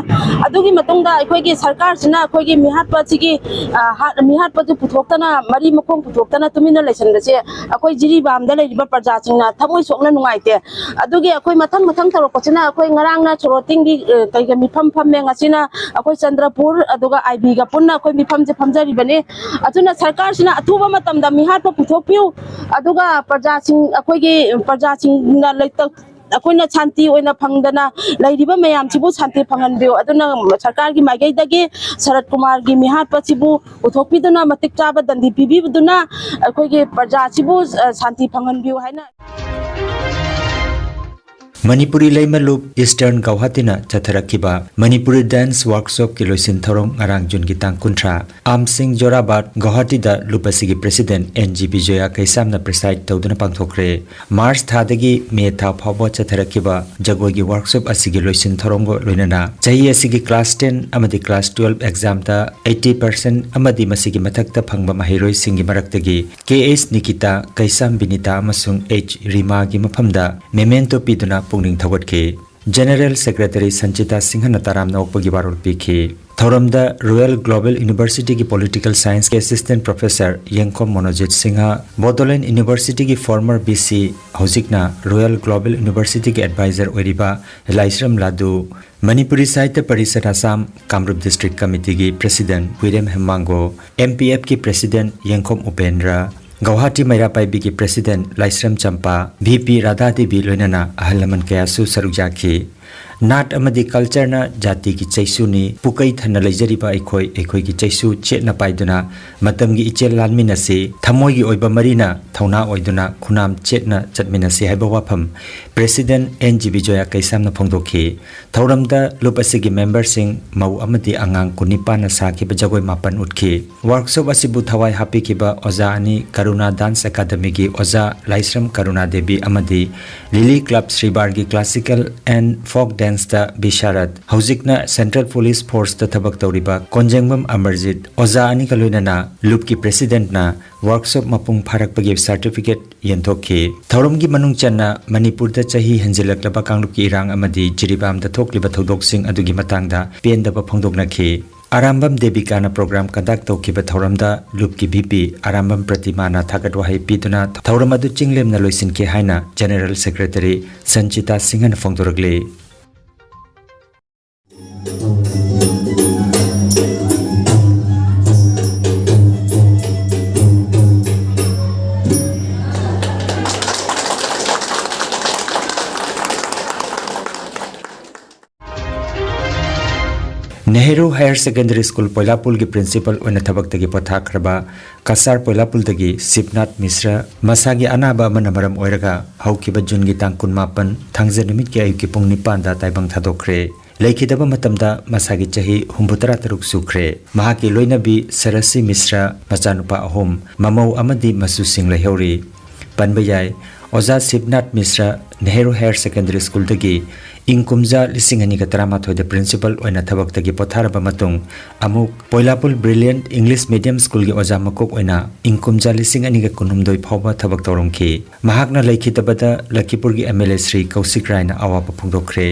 ꯑꯗꯨꯒꯤ ꯃꯇꯨꯡꯗ ꯑꯩꯈꯣꯏꯒꯤ ꯁꯔꯀꯥꯔꯁꯤꯅ ꯑꯩꯈꯣꯏꯒꯤ ꯃꯤꯍꯥꯠꯄꯁꯤꯒꯤ, ꯑ, ꯍꯥꯠ-, ꯃꯤꯍꯥꯠꯄꯗꯨ ꯄꯨꯊꯣꯛꯇꯅ, ꯃꯔꯤ ꯃꯈꯣꯡ ꯄꯨꯊꯣꯛꯇꯅ ꯇꯨꯃꯤꯟꯅ ꯂꯩꯁꯟꯕꯁꯦ ꯑꯩꯈꯣꯏ ꯖꯤꯔꯤꯕꯥꯝꯗ ꯂꯩꯔꯤꯕ ꯄ꯭ꯔꯖꯥꯁꯤꯡꯅ ꯊꯃꯣꯏ ꯁꯣꯛꯅ ꯅꯨꯡꯉꯥꯏꯇꯦ꯫ ꯑꯗꯨꯒꯤ ꯑꯩꯈꯣꯏ ꯃꯊꯪ ꯃꯊꯪ ꯇꯧꯔꯛꯄꯁꯤꯅ ꯑꯩꯈꯣꯏ ꯉꯔꯥꯡꯅ ꯁꯣꯔꯣꯇꯤꯡꯒꯤ, ꯑ, ꯀꯩꯒ ꯃꯤꯐꯝ ꯐꯝꯃꯦ, ꯉꯁꯤꯅ ꯑꯩꯈꯣꯏ ꯆꯟꯗ꯭ꯔꯄꯨꯔ ꯑꯗꯨꯒ ꯑꯥꯏ ꯕꯤꯒ ꯄꯨꯟꯅ ꯑꯩꯈꯣꯏ ꯃꯤꯐꯝꯁꯦ ꯐꯝꯖꯔꯤꯕꯅꯤ꯫ ꯑꯗꯨꯅ ꯁꯔꯀꯥꯔꯁꯤꯅ ꯑꯊꯨꯕ ꯃꯇꯝꯗ ꯃꯤꯍꯥꯠꯄ ꯄꯨꯊꯣꯛꯄꯤꯌꯨ, ꯑꯗꯨꯒ ꯄ꯭ꯔꯖꯥꯁꯤꯡ, ꯑꯩꯈꯣꯏꯒꯤ ꯄ꯭ꯔꯖꯥꯁꯤꯡꯅ ꯂꯩꯇ-, ꯑꯩꯈꯣꯏꯅ ꯁꯥꯟꯇꯤ ꯑꯣꯏꯅ ꯐꯪꯗꯅ ꯂꯩꯔꯤꯕ ꯃꯌꯥꯝꯁꯤꯕꯨ ꯁꯥꯟꯇꯤ ꯐꯪꯍꯟꯕꯤꯌꯨ꯫ ꯑꯗꯨꯅ ꯁꯔꯀꯥꯔꯒꯤ ꯃꯥꯏꯀꯩꯗꯒꯤ ꯁꯔꯠ ꯀꯨꯃꯥꯔꯒꯤ ꯃꯤꯍꯥꯠꯄꯁꯤꯕꯨ ꯄꯨꯊꯣꯛꯄꯤꯗꯨꯅ ꯃꯇꯤꯛ ꯆꯥꯕ ꯗꯟꯗꯤ ꯄꯤꯕꯤꯗꯨꯅ ꯑꯩꯈꯣꯏꯒꯤ ꯄ꯭ꯔꯖꯥꯁꯤꯕꯨ, ꯑ, ꯁꯥꯟꯇꯤ ꯐꯪꯍꯟꯕꯤꯌꯨ ꯍꯥꯏꯅ꯫ ꯃꯅꯤꯄꯨꯔꯤ ꯂꯩꯃꯂꯨꯞ ꯏꯁꯇꯔꯟ ꯒꯧꯍꯥꯇꯤꯅ ꯆꯠꯊꯔꯛꯈꯤꯕ ꯃꯅꯤꯄꯨꯔꯤ ꯗꯥꯟꯁ ꯋꯥꯔꯛꯁꯣꯞꯀꯤ ꯂꯣꯏꯁꯤꯟ ꯊꯧꯔꯝ ꯉꯔꯥꯡ ꯖꯨꯟꯒꯤ ꯇꯥꯡ ꯀꯨꯟꯊ꯭ꯔꯥ, ꯑꯥꯝꯁꯤꯡ ꯖꯣꯔꯥꯕꯥꯠ, ꯒꯧꯍꯥꯇꯤꯗ ꯂꯨꯞ ꯑꯁꯤꯒꯤ ꯄ꯭ꯔꯦꯁꯤꯗꯦꯟꯠ ꯑꯦꯟ ꯖꯤ ꯕꯤꯖꯣꯌꯥ ꯀꯩꯁꯥꯝꯅ ꯄ꯭ꯔꯤꯁꯥꯏꯗ ꯇꯧꯗꯨꯅ ꯄꯥꯡꯊꯣꯛꯈ꯭ꯔꯦ꯫ ꯃꯥꯔꯆ ꯊꯥꯗꯒꯤ ꯃꯦ ꯊꯥ ꯐꯥꯎꯕ ꯆꯠꯊꯔꯛꯈꯤꯕ ꯖꯒꯣꯏꯒꯤ ꯋꯥꯔꯛꯁꯣꯞ ꯑꯁꯤꯒꯤ ꯂꯣꯏꯁꯤꯟ ꯊꯧꯔꯝꯒ ꯂꯣꯏꯅꯅ ꯆꯍꯤ ꯑꯁꯤꯒꯤ ꯀ꯭ꯂꯥꯁ ꯇꯦꯟ ꯑꯃꯗꯤ ꯀ꯭ꯂꯥꯁ ꯇꯨꯋꯦꯜꯕ ꯑꯦꯛꯖꯥꯝꯗ ꯑꯩꯠꯇꯤ ꯄꯥꯔꯁꯦꯟꯠ ꯑꯃꯗꯤ ꯃꯁꯤꯒꯤ ꯃꯊꯛꯇ ꯐꯪꯕ ꯃꯍꯩꯔꯣꯏꯁꯤꯡꯒꯤ ꯃꯔꯛꯇꯒꯤ ꯀꯦ ꯑꯩꯆ ꯅꯤꯀꯤꯇꯥ, ꯀꯩꯁꯥꯝ ꯕꯤꯅꯤꯇꯥ ꯑꯃꯁꯨꯡ ꯑꯩꯆ ꯔꯤꯃꯥꯒꯤ ꯃꯐꯝꯗ ꯃꯦꯃꯦꯟꯇꯣ ꯄꯤꯗꯨꯅ ꯄꯨꯛꯅꯤꯡ ꯊꯧꯒꯠꯈꯤ꯫ ꯖꯦꯅꯔꯦꯜ ꯁꯦꯀ꯭ꯔꯦꯇꯔꯤ ꯁꯟꯆꯤꯇꯥ ꯁꯤꯡꯍꯅ ꯇꯔꯥꯝꯅ ꯑꯣꯛꯄꯒꯤ ꯋꯥꯔꯣꯜ ꯄꯤꯈꯤ꯫ ꯊꯧꯔꯝꯗ ꯔꯣꯌꯦꯜ ꯒ꯭ꯂꯣꯕꯦꯜ ꯌꯨꯅꯤꯚꯔꯁꯤꯇꯤꯒꯤ ꯄꯣꯂꯤꯇꯤꯀꯦꯜ ꯁꯥꯏꯟꯁꯀꯤ ꯑꯦꯁꯤꯁꯇꯦꯟꯠ ꯄ꯭ꯔꯣꯐꯦꯁꯔ ꯌꯦꯡꯈꯣꯝ ꯃꯣꯅꯣꯖꯤꯠ ꯁꯤꯡꯍ, ꯕꯣꯗꯣꯂꯦꯟ ꯌꯨꯅꯤꯚꯔꯁꯤꯇꯤꯒꯤ ꯐꯣꯔꯃꯔ ꯚꯤ ꯁꯤ, ꯍꯧꯖꯤꯛꯅ ꯔꯣꯌꯦꯜ ꯒ꯭ꯂꯣꯕꯦꯜ ꯌꯨꯅꯤꯚꯔꯁꯤꯇꯤꯒꯤ ꯑꯦꯗꯚꯥꯏꯖꯔ ꯑꯣꯏꯔꯤꯕ ꯂꯥꯏꯁ꯭ꯔꯝ ꯂꯥꯗꯨ, ꯃꯅꯤꯄꯨꯔꯤ ꯁꯥꯍꯤꯇ꯭ꯌ ꯄꯔꯤꯁꯠ ꯑꯁꯥꯝ ꯀꯥꯃꯔꯨꯞ ꯗꯤꯁꯇ꯭ꯔꯤꯛ ꯀꯃꯤꯇꯤꯒꯤ president Wirem Hemmango, M P ꯑꯦꯐꯀꯤ ꯄ꯭ꯔꯦꯁꯤꯗꯦꯟꯠ ꯌꯦꯡꯈꯣꯝ ꯎꯄꯦꯟꯗ꯭ꯔ, ꯒꯧꯍꯥꯇꯤ ꯃꯩꯔꯥ ꯄꯥꯏꯕꯤꯒꯤ president Laishram Champa, V P Radhadevi ꯂꯣꯏꯅꯅ ꯑꯍꯜ ꯂꯃꯟ ꯀꯌꯥꯁꯨ ꯁꯔꯨꯛ ꯌꯥꯈꯤ꯫ ꯅꯥꯠ ꯑꯃꯗꯤ ꯀꯜꯆꯔꯅ ꯖꯥꯇꯤꯒꯤ ꯆꯩꯁꯨꯅꯤ, ꯄꯨꯀꯩ ꯊꯟꯅ ꯂꯩꯖꯔꯤꯕ ꯑꯩꯈꯣꯏ, ꯑꯩꯈꯣꯏꯒꯤ ꯆꯩꯁꯨ ꯆꯦꯠꯅ ꯄꯥꯏꯗꯨꯅ ꯃꯇꯝꯒꯤ ꯏꯆꯦꯜ ꯂꯥꯟꯃꯤꯟꯅꯁꯤ, ꯊꯃꯣꯏꯒꯤ ꯑꯣꯏꯕ ꯃꯔꯤꯅ ꯊꯧꯅꯥ ꯑꯣꯏꯗꯨꯅ ꯈꯨꯅꯥꯝ ꯆꯦꯠꯅ ꯆꯠꯃꯤꯟꯅꯁꯤ ꯍꯥꯏꯕ ꯋꯥꯐꯝ ꯄ꯭ꯔꯦꯁꯤꯗꯦꯟꯠ ꯑꯦꯟ ꯖꯤ ꯕꯤꯖꯣꯌꯥ ꯀꯩꯁꯥꯝꯅ ꯐꯣꯡꯗꯣꯛꯈꯤ꯫ ꯊꯧꯔꯝꯗ ꯂꯨꯞ ꯑꯁꯤꯒꯤ ꯃꯦꯝꯕꯔꯁꯤꯡ, ꯃꯧ ꯑꯃꯗꯤ ꯑꯉꯥꯡ ꯀꯨꯟꯅꯤꯄꯥꯟꯅ ꯁꯥꯈꯤꯕ ꯖꯒꯣꯏ ꯃꯥꯄꯟ ꯎꯠꯈꯤ꯫ ꯋꯥꯔꯛꯁꯣꯞ ꯑꯁꯤꯕꯨ ꯊꯋꯥꯏ ꯍꯥꯞꯄꯤꯈꯤꯕ ꯑꯣꯖꯥ ꯑꯅꯤ, ꯀꯔꯨꯅꯥ ꯗꯥꯟꯁ ꯑꯦꯀꯥꯗꯃꯤꯒꯤ ꯑꯣꯖꯥ ꯂꯥꯏꯁ꯭ꯔꯝ ꯀꯔꯨꯅꯥ ꯗꯦꯕꯤ ꯑꯃꯗꯤ ꯂꯤꯂꯤ ꯀ꯭ꯂꯕ ꯁ꯭ꯔꯤꯕꯥꯔꯒꯤ ꯀ꯭ꯂꯥꯁꯤꯀꯦꯜ ꯑꯦꯟ ꯐꯣꯛ ꯁꯥꯏꯟꯁꯇ ꯕꯤꯁꯥꯔꯠ, ꯍꯧꯖꯤꯛꯅ ꯁꯦꯟꯇ꯭ꯔꯦꯜ ꯄꯨꯂꯤꯁ ꯐꯣꯔꯁꯇ ꯊꯕꯛ ꯇꯧꯔꯤꯕ ꯀꯣꯟꯖꯦꯡꯕꯝ ꯑꯃꯔꯖꯤꯠ, ꯑꯣꯖꯥ ꯑꯅꯤꯒ ꯂꯣꯏꯅꯅ ꯂꯨꯞꯀꯤ ꯄ꯭ꯔꯦꯁꯤꯗꯦꯟꯠꯅ ꯋꯥꯔꯛꯁꯣꯞ ꯃꯄꯨꯡ ꯐꯥꯔꯛꯄꯒꯤ ꯁꯥꯔꯇꯤꯐꯤꯀꯦꯠ ꯌꯦꯟꯊꯣꯛꯈꯤ꯫ ꯊꯧꯔꯝꯒꯤ ꯃꯅꯨꯡ ꯆꯟꯅ ꯃꯅꯤꯄꯨꯔꯗ ꯆꯍꯤ ꯍꯦꯟꯖꯤꯜꯂꯛꯂꯕ ꯀꯥꯡꯂꯨꯞꯀꯤ ꯏꯔꯥꯡ ꯑꯃꯗꯤ ꯖꯤꯔꯤꯕꯥꯝꯗ ꯊꯣꯛꯂꯤꯕ ꯊꯧꯗꯣꯛꯁꯤꯡ ꯑꯗꯨꯒꯤ ꯃꯇꯥꯡꯗ ꯄꯦꯟꯗꯕ ꯐꯣꯡꯗꯣꯛꯅꯈꯤ꯫ ꯑꯔꯥꯝꯕꯝ ꯗꯦꯕꯤꯀꯥꯅ ꯄ꯭ꯔꯣꯒ꯭ꯔꯥꯝ ꯀꯟꯗꯛ ꯇꯧꯈꯤꯕ ꯊꯧꯔꯝꯗ ꯂꯨꯞꯀꯤ ꯚꯤ ꯄꯤ ꯑꯔꯥꯝꯕꯝ ꯄ꯭ꯔꯇꯤꯃꯥꯅ ꯊꯥꯒꯠ ꯋꯥꯍꯩ ꯄꯤꯗꯨꯅ ꯊꯧꯔꯝ ꯑꯗꯨ ꯆꯤꯡꯂꯦꯝꯅ ꯂꯣꯏꯁꯤꯟꯈꯤ ꯍꯥꯏꯅ ꯖꯦꯅꯦꯔꯦꯜ ꯁꯦꯀ꯭ꯔꯦꯇꯔꯤ ꯁꯟꯆꯤꯇꯥ ꯁꯤꯡꯍꯅ ꯐꯣꯡꯗꯣꯔꯛꯂꯤ꯫ ꯅꯦꯍꯔꯨ ꯍꯥꯌꯔ ꯁꯦꯀꯦꯟꯗꯔꯤ ꯁ꯭ꯀꯨꯜ ꯄꯣꯏꯂꯥꯄꯨꯜꯒꯤ ꯄ꯭ꯔꯤꯟꯁꯤꯄꯜ ꯑꯣꯏꯅ ꯊꯕꯛꯇꯒꯤ ꯄꯣꯊꯥꯈ꯭ꯔꯕ ꯀꯁꯥꯔ ꯄꯣꯏꯂꯥꯄꯨꯜꯗꯒꯤ ꯁꯤꯕꯅꯥꯊ ꯃꯤꯁ꯭ꯔ ꯃꯁꯥꯒꯤ ꯑꯅꯥꯕ ꯑꯃꯅ ꯃꯔꯝ ꯑꯣꯏꯔꯒ ꯍꯧꯈꯤꯕ ꯖꯨꯟꯒꯤ ꯇꯥꯡ ꯀꯨꯟꯃꯥꯄꯟ ꯊꯥꯡꯖ ꯅꯨꯃꯤꯠꯀꯤ ꯑꯌꯨꯛꯀꯤ ꯄꯨꯡ ꯅꯤꯄꯥꯟꯗ ꯇꯥꯏꯕꯪ ꯊꯥꯗꯣꯛꯈ꯭ꯔꯦ꯫ ꯂꯩꯈꯤꯗꯕ ꯃꯇꯝꯗ ꯃꯁꯥꯒꯤ ꯆꯍꯤ ꯍꯨꯝꯐꯨꯇꯔꯥ ꯇꯔꯨꯛ ꯁꯨꯈ꯭ꯔꯦ꯫ ꯃꯍꯥꯛꯀꯤ ꯂꯣꯏꯅꯕꯤ ꯁꯔꯁꯤ ꯃꯤꯁ꯭ꯔ, ꯃꯆꯥꯅꯨꯄꯥ ꯑꯍꯨꯝ, ꯃꯃꯧ ꯑꯃꯗꯤ ꯃꯁꯨꯁꯤꯡ ꯂꯩꯍꯧꯔꯤ꯫ ꯄꯟꯕ ꯌꯥꯏ, ꯑꯣꯖꯥ ꯁꯤꯕꯅꯥꯊ ꯃꯤꯁ꯭ꯔ ꯅꯦꯍꯔꯨ ꯍꯥꯌꯔ ꯁꯦꯀꯦꯟꯗꯔꯤ ꯁ꯭ꯀꯨꯜꯗꯒꯤ ꯏꯪ ꯀꯨꯝꯖꯥ ꯂꯤꯁꯤꯡ ꯑꯅꯤꯒ ꯇꯔꯥꯃꯥꯊꯣꯏꯗ ꯄ꯭ꯔꯤꯟꯁꯤꯄꯜ ꯑꯣꯏꯅ ꯊꯕꯛꯇꯒꯤ ꯄꯣꯊꯥꯔꯕ ꯃꯇꯨꯡ ꯑꯃꯨꯛ ꯄꯣꯏꯂꯥꯄꯨꯜ ꯕ꯭ꯔꯤꯂꯤꯌꯟꯠ ꯏꯪꯂꯤꯁ ꯃꯤꯗꯤꯌꯝ ꯁ꯭ꯀꯨꯜꯒꯤ ꯑꯣꯖꯥ ꯃꯀꯣꯛ ꯑꯣꯏꯅ ꯏꯪ ꯀꯨꯝꯖꯥ ꯂꯤꯁꯤꯡ ꯑꯅꯤꯒ ꯀꯨꯟꯍꯨꯝꯗꯣꯏ ꯐꯥꯎꯕ ꯊꯕꯛ ꯇꯧꯔꯝꯈꯤ꯫ ꯃꯍꯥꯛꯅ ꯂꯩꯈꯤꯗꯕꯗ ꯂꯈꯤꯄꯨꯔꯒꯤ ꯑꯦꯝ ꯑꯦꯜ ꯑꯦ ꯁ꯭ꯔꯤ ꯀꯧꯁꯤꯛ ꯔꯥꯏꯅ ꯑꯋꯥꯕ ꯐꯣꯡꯗꯣꯛꯈ꯭ꯔꯦ꯫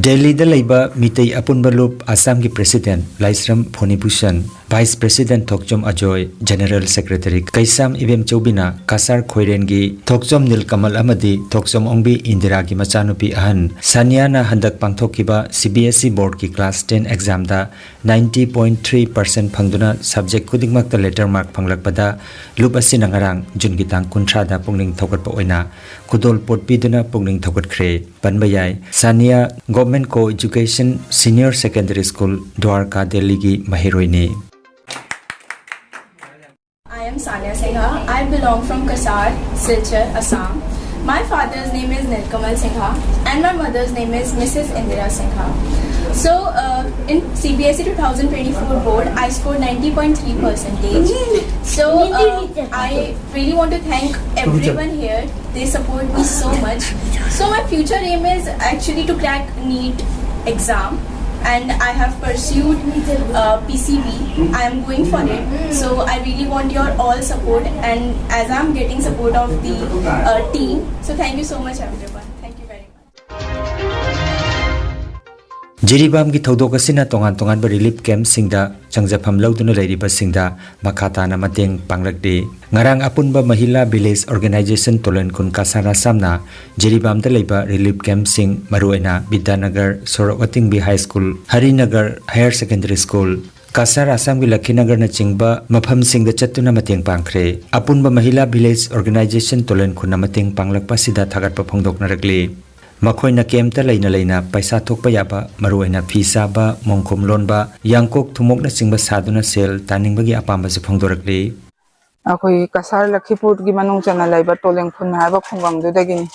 ꯗꯦꯜꯂꯤꯗ ꯂꯩꯕ ꯃꯤꯇꯩ ꯑꯄꯨꯟꯕ ꯂꯨꯞ ꯑꯁꯥꯝꯒꯤ ꯄ꯭ꯔꯦꯁꯤꯗꯦꯟꯠ ꯂꯥꯏꯁ꯭ꯔꯝ ꯐꯣꯅꯤꯚꯨꯁꯟ, ꯚꯥꯏꯁ ꯄ꯭ꯔꯦꯁꯤꯗꯦꯟꯠ ꯊꯣꯛꯆꯣꯝ ꯑꯖꯣꯏ, ꯖꯦꯅꯦꯔꯦꯜ ꯁꯦꯀ꯭ꯔꯦꯇꯔꯤ ꯀꯩꯁꯥꯝ ꯏꯕꯦꯝꯆꯧꯕꯤꯅ ꯀꯁꯥꯔ ꯈꯣꯏꯔꯦꯟꯒꯤ ꯊꯣꯛꯆꯣꯝ ꯅꯤꯜꯀꯃꯜ ꯑꯃꯗꯤ ꯊꯣꯛꯆꯣꯝ ꯑꯣꯡꯕꯤ ꯏꯟꯗꯤꯔꯥꯒꯤ ꯃꯆꯥꯅꯨꯄꯤ ꯑꯍꯟ ꯁꯥꯅꯤꯌꯥꯅ ꯍꯟꯗꯛ ꯄꯥꯡꯊꯣꯛꯈꯤꯕ ꯁꯤ ꯕꯤ ꯑꯦꯁ ꯏ ꯕꯣꯔꯗꯀꯤ ꯀ꯭ꯂꯥꯁ ꯇꯦꯟ ꯑꯦꯛꯖꯥꯝꯗ ninety point three percent ꯐꯪꯗꯨꯅ ꯁꯕꯖꯦꯛ ꯈꯨꯗꯤꯡꯃꯛꯇ ꯂꯦꯇꯔ ꯃꯥꯔꯛ ꯐꯪꯂꯛꯄꯗ ꯂꯨꯞ ꯑꯁꯤꯅ ꯉꯔꯥꯡ ꯖꯨꯟꯒꯤ ꯇꯥꯡ ꯀꯨꯟꯊ꯭ꯔꯥꯗ ꯄꯨꯛꯅꯤꯡ ꯊꯧꯒꯠꯄ ꯑꯣꯏꯅ ꯈꯨꯗꯣꯜꯄꯣꯠ ꯄꯤꯗꯨꯅ ꯄꯨꯛꯅꯤꯡ ꯊꯧꯒꯠꯈ꯭ꯔꯦ꯫ ꯄꯟꯕ ꯌꯥꯏ, ꯁꯥꯅꯤꯌꯥ ꯒꯣꯚꯔꯟꯃꯦꯟꯠ ꯀꯣ education senior secondary school, Dwarka, ꯗꯦꯜꯂꯤꯒꯤ ꯃꯍꯩꯔꯣꯏꯅꯤ꯫ I am Sania Singha. I belong from Kasar, Silchar, Assam. My father's name is Nilkamal Singha and my mother's name is Missus Indira Singha. So, uh, in C B S E twenty twenty-four board, I scored ninety point three percentage. So, uh, I really want to thank everyone here. They support me so much. So, my future aim is actually to crack NEET exam, and I have pursued uh, P C B. I am going for it. So, I really want your all support, and as I'm getting support of the uh, team. So, thank you so much, everyone. Thank you very much. ꯖꯤꯔꯤꯕꯥꯝꯒꯤ ꯊꯧꯗꯣꯛ ꯑꯁꯤꯅ ꯇꯣꯉꯥꯟ ꯇꯣꯉꯥꯟꯕ relief ꯀꯦꯝꯞꯁꯤꯡꯗ ꯆꯪꯖꯐꯝ ꯂꯧꯗꯨꯅ ꯂꯩꯔꯤꯕꯁꯤꯡꯗ ꯃꯈꯥ ꯇꯥꯅ ꯃꯇꯦꯡ ꯄꯥꯡꯂꯛꯂꯤ꯫ ꯉꯔꯥꯡ ꯑꯄꯨꯟꯕ ꯃꯍꯤꯂꯥ ꯚꯤꯂꯦꯖ ꯑꯣꯔꯒꯅꯥꯏꯖꯦꯁꯟ ꯇꯣꯂꯦꯟꯈꯨꯟ ꯀꯁꯥꯔ ꯑꯁꯥꯝꯅ ꯖꯤꯔꯤꯕꯥꯝꯗ ꯂꯩꯕ ꯔꯤꯂꯤꯐ ꯀꯦꯝꯞꯁꯤꯡ, ꯃꯔꯨꯑꯣꯏꯅ Vidyanagar, Sorok Atingbi high school, Harinagar higher secondary school, Cachar ꯑꯁꯥꯝꯒꯤ ꯂꯈꯤꯅꯒꯔꯅꯆꯤꯡꯕ ꯃꯐꯝꯁꯤꯡꯗ ꯆꯠꯇꯨꯅ ꯃꯇꯦꯡ ꯄꯥꯡꯈ꯭ꯔꯦ꯫ ꯑꯄꯨꯟꯕ ꯃꯍꯤꯂꯥ ꯚꯤꯂꯦꯖ ꯑꯣꯔꯒꯅꯥꯏꯖꯦꯁꯟ ꯇꯣꯂꯦꯟꯈꯨꯟꯅ ꯃꯇꯦꯡ ꯄꯥꯡꯂꯛꯄ ꯑꯁꯤꯗ ꯊꯥꯒꯠꯄ ꯐꯣꯡꯗꯣꯛꯅꯔꯛꯂꯤ꯫ ꯃꯈꯣꯏꯅ ꯀꯦꯝꯞꯇ ꯂꯩꯅ ꯂꯩꯅ ꯄꯩꯁꯥ ꯊꯣꯛꯄ ꯌꯥꯕ ꯃꯔꯨꯑꯣꯏꯅ ꯐꯤ ꯁꯥꯕ, ꯃꯣꯡꯈꯣꯝ ꯂꯣꯟꯕ, ꯌꯥꯡꯀꯣꯛ ꯊꯨꯝꯃꯣꯛꯅꯆꯤꯡꯕ ꯁꯥꯗꯨꯅ ꯁꯦꯜ ꯇꯥꯟꯅꯤꯡꯕꯒꯤ ꯑꯄꯥꯝꯕꯁꯨ ꯐꯣꯡꯗꯣꯔꯛꯂꯤ꯫ ꯑꯩꯈꯣꯏꯒꯤ ꯀꯁꯥꯔ ꯂꯈꯤꯄꯨꯔꯒꯤ ꯃꯅꯨꯡ ꯆꯟꯅ ꯂꯩꯕ ꯇꯣꯂꯦꯡꯈꯨꯟ ꯍꯥꯏꯕ ꯈꯨꯡꯒꯪꯗꯨꯗꯒꯤꯅꯤ꯫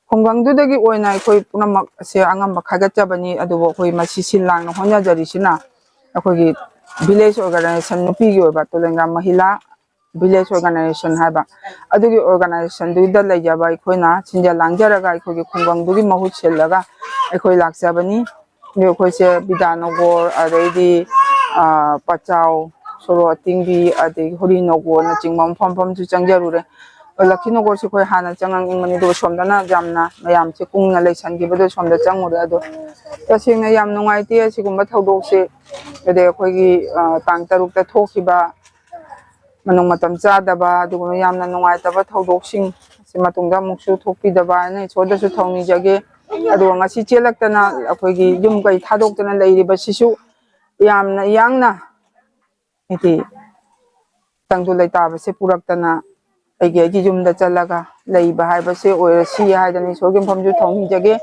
ꯈꯨꯡꯒꯪꯗꯨꯗꯒꯤ ꯑꯣꯏꯅ ꯑꯩꯈꯣꯏ ꯄꯨꯝꯅꯃꯛ ꯑꯁꯦ ꯑꯉꯝꯕ ꯈꯥꯏꯒꯠꯆꯕꯅꯤ꯫ ꯑꯗꯨꯕꯨ ꯑꯩꯈꯣꯏ ꯃꯁꯤ ꯁꯤꯜ ꯂꯥꯡꯅ ꯍꯣꯠꯅꯖꯔꯤꯁꯤꯅ ꯑꯩꯈꯣꯏꯒꯤ ꯚꯤꯂꯦꯖ ꯑꯣꯔꯒꯅꯥꯏꯖꯦꯁꯟ ꯅꯨꯄꯤꯒꯤ ꯑꯣꯏꯕ ꯇꯣꯂꯦꯡꯒꯥ ꯃꯍꯤꯂꯥ ꯚꯤꯂꯦꯖ ꯑꯣꯔꯒꯅꯥꯏꯖꯦꯁꯟ ꯍꯥꯏꯕ ꯑꯗꯨꯒꯤ ꯑꯣꯔꯒꯅꯥꯏꯖꯦꯁꯟꯗꯨꯗ ꯂꯩꯖꯕ ꯑꯩꯈꯣꯏꯅ ꯁꯤꯟꯖ ꯂꯥꯡꯖꯔꯒ ꯑꯩꯈꯣꯏꯒꯤ ꯈꯨꯡꯒꯪꯗꯨꯒꯤ ꯃꯍꯨꯠ ꯁꯤꯜꯂꯒ ꯑꯩꯈꯣꯏ ꯂꯥꯛꯆꯕꯅꯤ꯫ ꯑꯗꯨ ꯑꯩꯈꯣꯏꯁꯦ ꯕꯤꯗ꯭ꯌꯥꯅꯒꯣꯔ, ꯑꯗꯩꯗꯤ ꯄꯆꯥꯎ, ꯁꯣꯔꯣꯛ ꯑꯇꯤꯡꯕꯤ, ꯑꯗꯩ ꯍꯣꯔꯤꯅꯒꯣꯔꯅꯆꯤꯡꯕ ꯃꯐꯝ ꯃꯐꯝꯁꯨ ꯆꯪꯖꯔꯨꯔꯦ꯫ ꯂꯛꯈꯤꯅꯒꯣꯔꯁꯦ ꯑꯩꯈꯣꯏ ꯍꯥꯟꯅ ꯆꯪꯉꯛꯅꯤꯡꯕꯅꯤ, ꯑꯗꯨꯒ ꯁꯣꯝꯗꯅ ꯌꯥꯝꯅ ꯃꯌꯥꯝꯁꯦ ꯀꯨꯡꯅ ꯂꯩꯁꯟꯈꯤꯕꯗꯣ ꯁꯣꯝꯗ ꯆꯪꯉꯨꯔꯦ꯫ ꯑꯗꯣ ꯇꯁꯦꯡꯅ ꯌꯥꯝ ꯅꯨꯡꯉꯥꯏꯇꯦ ꯑꯁꯤꯒꯨꯝꯕ ꯊꯧꯗꯣꯛꯁꯦ꯫ ꯑꯗꯩ ꯑꯩꯈꯣꯏꯒꯤ ꯇꯥꯡ ꯇꯔꯨꯛꯇ ꯊꯣꯛꯈꯤꯕ ꯃꯅꯨꯡ ꯃꯇꯝ ꯆꯥꯗꯕ ꯑꯗꯨꯒꯨꯝꯕ ꯌꯥꯝꯅ ꯅꯨꯡꯉꯥꯏꯇꯕ ꯊꯧꯗꯣꯛꯁꯤꯡ ꯑꯁꯤ ꯃꯇꯨꯡꯗ ꯑꯃꯨꯛꯁꯨ ꯊꯣꯛꯄꯤꯗꯕ ꯍꯥꯏꯅ ꯏꯁꯣꯔꯗꯁꯨ ꯊꯧꯅꯤꯖꯒꯦ꯫ ꯑꯗꯨꯒ ꯉꯁꯤ ꯆꯦꯜꯂꯛꯇꯅ ꯑꯩꯈꯣꯏꯒꯤ ꯌꯨꯝ ꯀꯩ ꯊꯥꯗꯣꯛꯇꯅ ꯂꯩꯔꯤꯕꯁꯤꯁꯨ ꯌꯥꯝꯅ ꯌꯥꯡꯅ ꯍꯥꯏꯗꯤ ꯇꯪꯗꯨ ꯂꯩꯇꯥꯕꯁꯦ ꯄꯨꯔꯛꯇꯅ ꯑꯩꯒꯤ ꯑꯩꯒꯤ ꯌꯨꯝꯗ ꯆꯠꯂꯒ ꯂꯩꯕ ꯍꯥꯏꯕꯁꯦ ꯑꯣꯏꯔꯁꯤ ꯍꯥꯏꯗꯅ ꯏꯁꯣꯔꯒꯤ ꯃꯐꯝꯁꯨ ꯊꯧꯅꯤꯖꯒꯦ꯫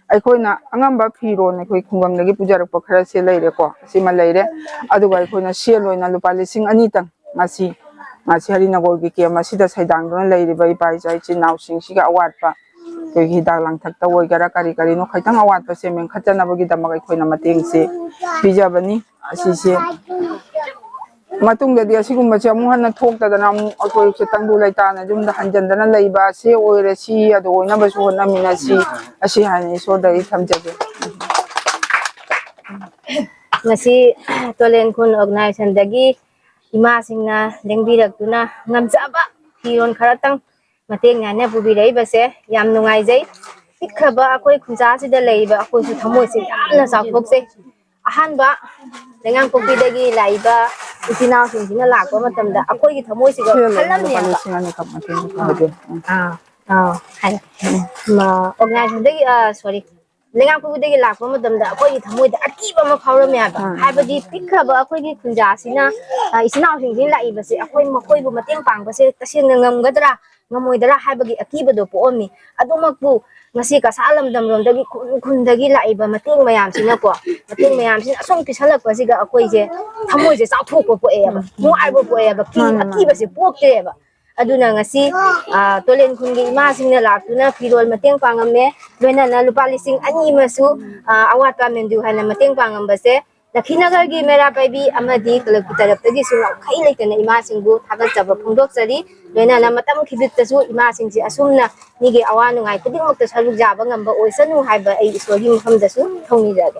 ꯑꯩꯈꯣꯏꯅ ꯑꯉꯝꯕ ꯐꯤꯔꯣꯜ ꯑꯩꯈꯣꯏ ꯈꯨꯡꯒꯪꯗꯒꯤ ꯄꯨꯖꯔꯛꯄ ꯈꯔꯁꯦ ꯂꯩꯔꯦꯀꯣ, ꯑꯁꯤꯃ ꯂꯩꯔꯦ꯫ ꯑꯗꯨꯒ ꯑꯩꯈꯣꯏꯅ ꯁꯦꯜ ꯑꯣꯏꯅ ꯂꯨꯄꯥ ꯂꯤꯁꯤꯡ ꯑꯅꯤꯇꯪ ꯉꯁꯤ ꯉꯁꯤ ꯍꯔꯤꯅꯒꯣꯔꯒꯤ ꯀꯦꯝ ꯑꯁꯤꯗ ꯁꯩꯗꯥꯡꯗꯨꯅ ꯂꯩꯔꯤꯕ ꯏꯄꯥ ꯏꯆꯥ ꯏꯆꯤꯟ ꯏꯅꯥꯎꯁꯤꯡꯁꯤꯒꯤ ꯑꯋꯥꯠꯄ ꯑꯩꯈꯣꯏꯒꯤ ꯍꯤꯗꯥꯛ ꯂꯥꯡꯊꯛꯇ ꯑꯣꯏꯒꯦꯔꯥ, ꯀꯔꯤ ꯀꯔꯤꯅꯣ ꯈꯤꯇꯪ ꯑꯋꯥꯠꯄꯁꯦ ꯃꯦꯟꯈꯠꯆꯅꯕꯒꯤꯗꯃꯛ ꯑꯩꯈꯣꯏꯅ ꯃꯇꯦꯡꯁꯦ ꯄꯤꯖꯕꯅꯤ꯫ ꯑꯁꯤꯁꯦ ꯃꯇꯨꯡꯗꯗꯤ ꯑꯁꯤꯒꯨꯝꯕꯁꯦ ꯑꯃꯨꯛ ꯍꯟꯅ ꯊꯣꯛꯇꯗꯅ ꯑꯃꯨꯛ ꯑꯩꯈꯣꯏꯁꯦ ꯇꯪꯗꯨ ꯂꯩꯇꯥꯅ ꯌꯨꯝꯗ ꯍꯟꯖꯤꯟꯗꯅ ꯂꯩꯕ ꯑꯁꯤ ꯑꯣꯏꯔꯁꯤ, ꯑꯗꯨ ꯑꯣꯏꯅꯕꯁꯨ ꯍꯣꯠꯅꯃꯤꯟꯅꯁꯤ꯫ ꯑꯁꯤ ꯍꯥꯏꯅ ꯏꯁꯣꯔꯗ ꯑꯩ ꯊꯝꯖꯒꯦ꯫ ꯉꯁꯤ ꯇꯣꯂꯦꯟ ꯈꯨꯟ ꯑꯣꯔꯒꯅꯥꯏꯖꯦꯁꯟꯗꯒꯤ ꯏꯃꯥꯁꯤꯡꯅ ꯂꯦꯡꯕꯤꯔꯛꯇꯨꯅ ꯉꯝꯖꯕ ꯐꯤꯔꯣꯜ ꯈꯔꯇꯪ ꯃꯇꯦꯡ ꯅꯥꯏꯅ ꯄꯨꯕꯤꯔꯛꯏꯕꯁꯦ ꯌꯥꯝ ꯅꯨꯡꯉꯥꯏꯖꯩ꯫ ꯄꯤꯛꯈ꯭ꯔꯕ ꯑꯩꯈꯣꯏ ꯈꯨꯟꯖꯥꯁꯤꯗ ꯂꯩꯔꯤꯕ ꯑꯩꯈꯣꯏꯁꯨ ꯊꯃꯣꯏꯁꯦ ꯌꯥꯝꯅ ꯆꯥꯎꯊꯣꯛꯆꯩ꯫ ꯑꯍꯥꯟꯕ ꯂꯩꯉꯥꯡꯄꯣꯛꯄꯤꯗꯒꯤ ꯂꯥꯛꯏꯕ ꯏꯆꯤꯟ ꯏꯅꯥꯎꯁꯤꯡꯁꯤꯅ ꯂꯥꯛꯄ ꯃꯇꯝꯗ ꯑꯩꯈꯣꯏꯒꯤ ꯊꯃꯣꯏꯁꯤꯒ ꯁꯤꯗ ꯂꯩꯔꯦ, ꯂꯨꯄꯥ ꯈꯜꯂꯝꯃꯦꯕ꯫ ꯂꯤꯁꯤꯡ ꯑꯅꯤꯈꯛ ꯃꯇꯦꯡ ꯄꯥꯡꯕꯤꯌꯨ꯫ ꯎꯝ꯫ ꯑꯥ, ꯑꯥ, ꯍꯥꯏ꯫ ꯎꯝ꯫ ꯃ-, organization ꯗꯒꯤ, ꯑ, sorry, ꯂꯩꯉꯥꯡꯄꯣꯛꯄꯤꯗꯒꯤ ꯂꯥꯛꯄ ꯃꯇꯝꯗ ꯑꯩꯈꯣꯏꯒꯤ ꯊꯃꯣꯏꯗ ꯑꯀꯤꯕ ꯑꯃ ꯐꯥꯎꯔꯝꯃꯦ ꯍꯥꯏꯕ꯫ ꯎꯝ꯫ ꯍꯥꯏꯕꯗꯤ ꯄꯤꯛꯈ꯭ꯔꯕ ꯑꯩꯈꯣꯏꯒꯤ ꯈꯨꯟꯖꯥꯁꯤꯅ, ꯑ, ꯏꯆꯤꯟ ꯏꯅꯥꯎꯁꯤꯡꯁꯤ ꯂꯥꯛꯏꯕꯁꯦ ꯑꯩꯈꯣꯏ ꯃꯈꯣꯏꯕꯨ ꯃꯇꯦꯡ ꯄꯥꯡꯕꯁꯦ ꯇꯁꯦꯡꯅ ꯉꯝꯒꯗ꯭ꯔꯥ ꯉꯝꯃꯣꯏꯗ꯭ꯔꯥ ꯍꯥꯏꯕꯒꯤ ꯑꯀꯤꯕꯗꯣ ꯄꯣꯛꯑꯝꯃꯤ꯫ ꯑꯗꯨꯃꯛꯄꯨ ꯉꯁꯤ ꯀꯁꯥ ꯂꯝꯗꯝ ꯂꯣꯝꯗꯒꯤ ꯈꯨꯟ ꯈꯨꯟꯗꯒꯤ ꯂꯥꯛꯏꯕ ꯃꯇꯦꯡ ꯃꯌꯥꯝꯁꯤꯅꯀꯣ, ꯃꯇꯦꯡ ꯃꯌꯥꯝꯁꯤꯅ ꯑꯁꯨꯝ ꯄꯤꯁꯜꯂꯛꯄꯁꯤꯒ ꯑꯩꯈꯣꯏꯁꯦ ꯊꯃꯣꯏꯁꯦ ꯆꯥꯎꯊꯣꯛꯄ ꯄꯣꯛꯑꯦꯕ, ꯎꯝ꯫ ꯅꯨꯡꯉꯥꯏꯕ ꯄꯣꯛꯑꯦꯕ, ꯀꯤ-, ꯃꯥꯅꯦ, ꯃꯥꯅꯦ꯫ ꯑꯀꯤꯕꯁꯦ ꯄꯣꯛꯇꯦꯕ꯫ ꯑꯗꯨꯅ ꯉꯁꯤ, ꯑ, ꯇꯣꯂꯦꯟ ꯈꯨꯟꯒꯤ ꯏꯃꯥꯁꯤꯡꯅ ꯂꯥꯛꯇꯨꯅ ꯐꯤꯔꯣꯜ ꯃꯇꯦꯡ ꯄꯥꯡꯉꯝꯃꯦ, ꯂꯣꯏꯅꯅ ꯂꯨꯄꯥ ꯂꯤꯁꯤꯡ ꯑꯅꯤ ꯑꯃꯁꯨ, ꯑ, ꯑꯋꯥꯠꯄ ꯃꯦꯟꯕꯤꯌꯨ ꯍꯥꯏꯅ ꯃꯇꯦꯡ ꯄꯥꯡꯉꯝꯕꯁꯦ ꯂꯛꯈꯤꯅꯒꯔꯒꯤ ꯃꯩꯔꯥ ꯄꯥꯏꯕꯤ ꯑꯃꯗꯤ ꯀ꯭ꯂꯕꯀꯤ ꯇꯔꯞꯇꯒꯤꯁꯨ ꯉꯝꯈꯩ ꯂꯩꯇꯅ ꯏꯃꯥꯁꯤꯡꯕꯨ ꯊꯥꯒꯠꯆꯕ ꯐꯣꯡꯗꯣꯛꯆꯔꯤ꯫ ꯂꯣꯏꯅꯅ ꯃꯇꯝ ꯈꯤꯕꯤꯛꯇꯁꯨ ꯏꯃꯥꯁꯤꯡꯁꯦ ꯑꯁꯨꯝꯅ ꯃꯤꯒꯤ ꯑꯋꯥ ꯅꯨꯡꯉꯥꯏ ꯈꯨꯗꯤꯡꯃꯛꯇ ꯁꯔꯨꯛ ꯌꯥꯕ ꯉꯝꯕ ꯑꯣꯏꯁꯅꯨ ꯍꯥꯏꯕ ꯑꯩ ꯏꯁꯣꯔꯒꯤ ꯃꯐꯝꯗꯁꯨ ꯊꯧꯅꯤꯖꯒꯦ꯫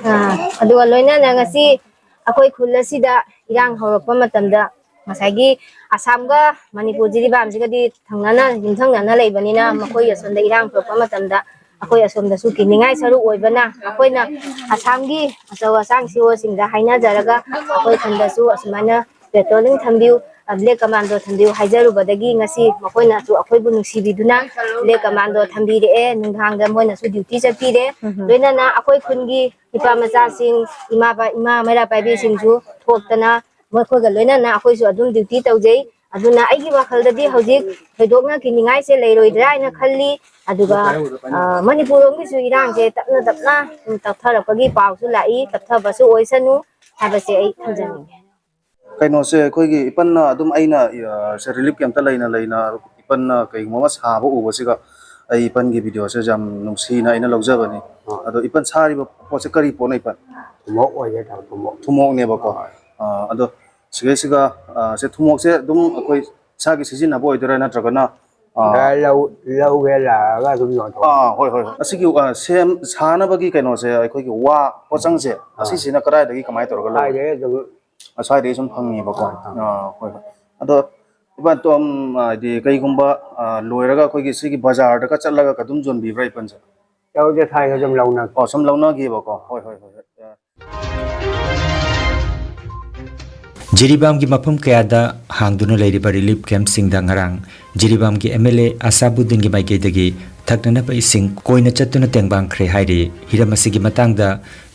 ꯑ, ꯑꯗꯨꯒ ꯂꯣꯏꯅꯅ ꯉꯁꯤ ꯑꯩꯈꯣꯏ ꯈꯨꯜ ꯑꯁꯤꯗ ꯏꯔꯥꯡ ꯍꯧꯔꯛꯄ ꯃꯇꯝꯗ ꯉꯁꯥꯏꯒꯤ ꯑꯁꯥꯝꯒ ꯃꯅꯤꯄꯨꯔ ꯖꯤꯔꯤꯕꯥꯝꯁꯤꯒꯗꯤ ꯊꯪꯅꯅ, ꯌꯨꯝꯊꯪꯅꯅ ꯂꯩꯕꯅꯤꯅ ꯃꯈꯣꯏ ꯑꯁꯣꯝꯗ ꯏꯔꯥꯡ ꯊꯣꯛꯄ ꯃꯇꯝꯗ ꯑꯩꯈꯣꯏ ꯑꯁꯣꯝꯗꯁꯨ ꯀꯤꯅꯤꯡꯉꯥꯏ ꯁꯔꯨꯛ ꯑꯣꯏꯕꯅ ꯑꯩꯈꯣꯏꯅ ꯑꯁꯥꯝꯒꯤ ꯑꯆꯧ ꯑꯁꯥꯡ ꯁꯤꯑꯣꯁꯤꯡꯗ ꯍꯥꯏꯅꯖꯔꯒ ꯑꯩꯈꯣꯏ ꯈꯨꯟꯗꯁꯨ ꯑꯁꯨꯃꯥꯏꯅ patrolling ꯊꯝꯕꯤꯌꯨ, black commando ꯊꯝꯕꯤꯌꯨ ꯍꯥꯏꯖꯔꯨꯕꯗꯒꯤ ꯉꯁꯤ ꯃꯈꯣꯏꯅꯁꯨ ꯑꯩꯈꯣꯏꯕꯨ ꯅꯨꯡꯁꯤꯕꯤꯗꯨꯅ black commando ꯊꯝꯕꯤꯔꯛꯑꯦ꯫ ꯅꯨꯡꯗꯥꯡꯗ ꯃꯣꯏꯅꯁꯨ duty ꯆꯠꯄꯤꯔꯦ꯫ ꯎꯝ꯫ ꯂꯣꯏꯅꯅ ꯑꯩꯈꯣꯏ ꯈꯨꯟꯒꯤ ꯅꯨꯄꯥ ꯃꯆꯥꯁꯤꯡ, ꯏꯃꯥ ꯄꯥ-, ꯏꯃꯥ ꯃꯩꯔꯥ ꯄꯥꯏꯕꯤꯁꯤꯡꯁꯨ ꯊꯣꯛꯇꯅ ꯃꯈꯣꯏꯒ ꯂꯣꯏꯅꯅ ꯑꯩꯈꯣꯏꯁꯨ ꯑꯗꯨꯝ duty ꯇꯧꯖꯩ꯫ ꯑꯗꯨꯅ ꯑꯩꯒꯤ ꯋꯥꯈꯜꯗꯗꯤ ꯍꯧꯖꯤꯛ ꯊꯣꯏꯗꯣꯛꯅ ꯀꯤꯅꯤꯡꯉꯥꯏꯁꯦ ꯂꯩꯔꯣꯏꯗ꯭ꯔꯥ ꯍꯥꯏꯅ ꯈꯜꯂꯤ꯫ ꯑꯗꯨꯒ, ꯑ, ꯃꯅꯤꯄꯨꯔ ꯂꯣꯝꯒꯤꯁꯨ ꯏꯔꯥꯡꯁꯦ ꯇꯞꯅ ꯇꯞꯅ ꯁꯨꯝ ꯇꯞꯊꯔꯛꯄꯒꯤ ꯄꯥꯎꯁꯨ ꯂꯥꯛꯏ, ꯇꯞꯊꯕꯁꯨ ꯑꯣꯏꯁꯅꯨ ꯍꯥꯏꯕꯁꯦ ꯑꯩ ꯊꯝꯖꯅꯤꯡꯉꯤ꯫ ꯀꯩꯅꯣꯁꯦ, ꯑꯩꯈꯣꯏꯒꯤ ꯏꯄꯟꯅ ꯑꯗꯨꯝ, ꯑꯩꯅ, ꯑ, ꯁꯦ ꯔꯤꯂꯤꯐ ꯀꯦꯝꯞꯇ ꯂꯩꯅ ꯂꯩꯅ ꯏꯄꯟꯅ ꯀꯩꯒꯨꯝꯕ ꯑꯃ ꯁꯥꯕ ꯎꯕꯁꯤꯒ, ꯑꯩ ꯏꯄꯟꯒꯤ ꯚꯤꯗꯤꯑꯣꯁꯦ ꯌꯥꯝ ꯅꯨꯡꯁꯤꯅ ꯑꯩꯅ ꯂꯧꯖꯕꯅꯤ꯫ ꯑꯥ꯫ ꯑꯗꯣ ꯏꯄꯟ ꯁꯥꯔꯤꯕ ꯄꯣꯠꯁꯦ ꯀꯔꯤ ꯄꯣꯠꯅꯣ, ꯏꯄꯟ? ꯊꯨꯝꯃꯣꯛ ꯑꯣꯏꯒꯦ ꯇꯧꯕ, ꯊꯨꯝꯃꯣꯛ꯫ ꯊꯨꯝꯃꯣꯛꯅꯦꯕꯀꯣ꯫ ꯍꯣꯏ꯫ ꯑ, ꯑꯗꯣ ꯁꯤꯒꯩꯁꯤꯒ, ꯑ, ꯁꯦ ꯊꯨꯝꯃꯣꯛꯁꯦ ꯑꯗꯨꯝ ꯑꯩꯈꯣꯏ ꯏꯁꯥꯒꯤ ꯁꯤꯖꯤꯟꯅꯕ ꯑꯣꯏꯗꯣꯏꯔꯥ, ꯅꯠꯇ꯭ꯔꯒꯅ, ꯑ, ꯂꯧ-, ꯂꯧꯒꯦ ꯂꯥꯛꯑꯒ ꯑꯗꯨꯝ ꯌꯣꯟꯊꯣꯛ꯫ ꯑꯥ, ꯍꯣꯏ, ꯍꯣꯏ, ꯍꯣꯏ꯫ ꯑꯁꯤꯒꯤ, ꯑ, ꯁꯦꯝ ꯁꯥꯅꯕꯒꯤ ꯀꯩꯅꯣꯁꯦ, ꯑꯩꯈꯣꯏꯒꯤ ꯋꯥ ꯄꯣꯠꯆꯪꯁꯦ, ꯑꯥ꯫ ꯑꯁꯤꯁꯤꯅ ꯀꯗꯥꯏꯗꯒꯤ ꯀꯃꯥꯏꯅ ꯇꯧꯔꯒ ꯂꯧꯏ? ꯁ꯭ꯋꯥꯏꯗꯒꯤ ꯑꯗꯨꯝ꯫ ꯑꯁ꯭ꯋꯥꯏꯗꯒꯤ ꯁꯨꯝ ꯐꯪꯉꯦꯕꯀꯣ꯫ ꯑꯥ, ꯑꯥ꯫ ꯑꯥ, ꯍꯣꯏ, ꯍꯣꯏ꯫ ꯑꯗꯣ ꯏꯄꯟ, ꯑꯗꯨꯝ, ꯍꯥꯏꯗꯤ ꯀꯩꯒꯨꯝꯕ, ꯑ, ꯂꯣꯏꯔꯒ ꯑꯩꯈꯣꯏꯒꯤ ꯁꯤꯒꯤ ꯕꯖꯥꯔꯗꯒ ꯆꯠꯂꯒ ꯑꯗꯨꯝ ꯌꯣꯟꯕꯤꯕ꯭ꯔꯥ, ꯏꯄꯟꯁꯦ? ꯇꯧꯗꯦ, ꯁ꯭ꯋꯥꯏꯗ ꯑꯗꯨꯝ ꯂꯧꯅ-꯫ ꯑꯣ, ꯁꯨꯝ ꯂꯧꯅꯈꯤꯕꯀꯣ꯫ ꯍꯣꯏ, ꯍꯣꯏ, ꯍꯣꯏ, ꯍꯣꯏ꯫ ꯑ꯫ ꯖꯤꯔꯤꯕꯥꯝꯒꯤ ꯃꯐꯝ ꯀꯌꯥꯗ ꯍꯥꯡꯗꯨꯅ ꯂꯩꯔꯤꯕ ꯔꯤꯂꯤꯐ ꯀꯦꯝꯞꯁꯤꯡꯗ ꯉꯔꯥꯡ ꯖꯤꯔꯤꯕꯥꯝꯒꯤ ꯑꯦꯝ ꯑꯦꯜ ꯑꯦ ꯑꯁꯥꯕꯨꯗꯤꯟꯒꯤ ꯃꯥꯏꯀꯩꯗꯒꯤ ꯊꯛꯅꯅꯕ ꯏꯁꯤꯡ ꯀꯣꯏꯅ ꯆꯠꯇꯨꯅ ꯇꯦꯡꯕꯥꯡꯈ꯭ꯔꯦ ꯍꯥꯏꯔꯤ꯫ ꯍꯤꯔꯝ ꯑꯁꯤꯒꯤ ꯃꯇꯥꯡꯗ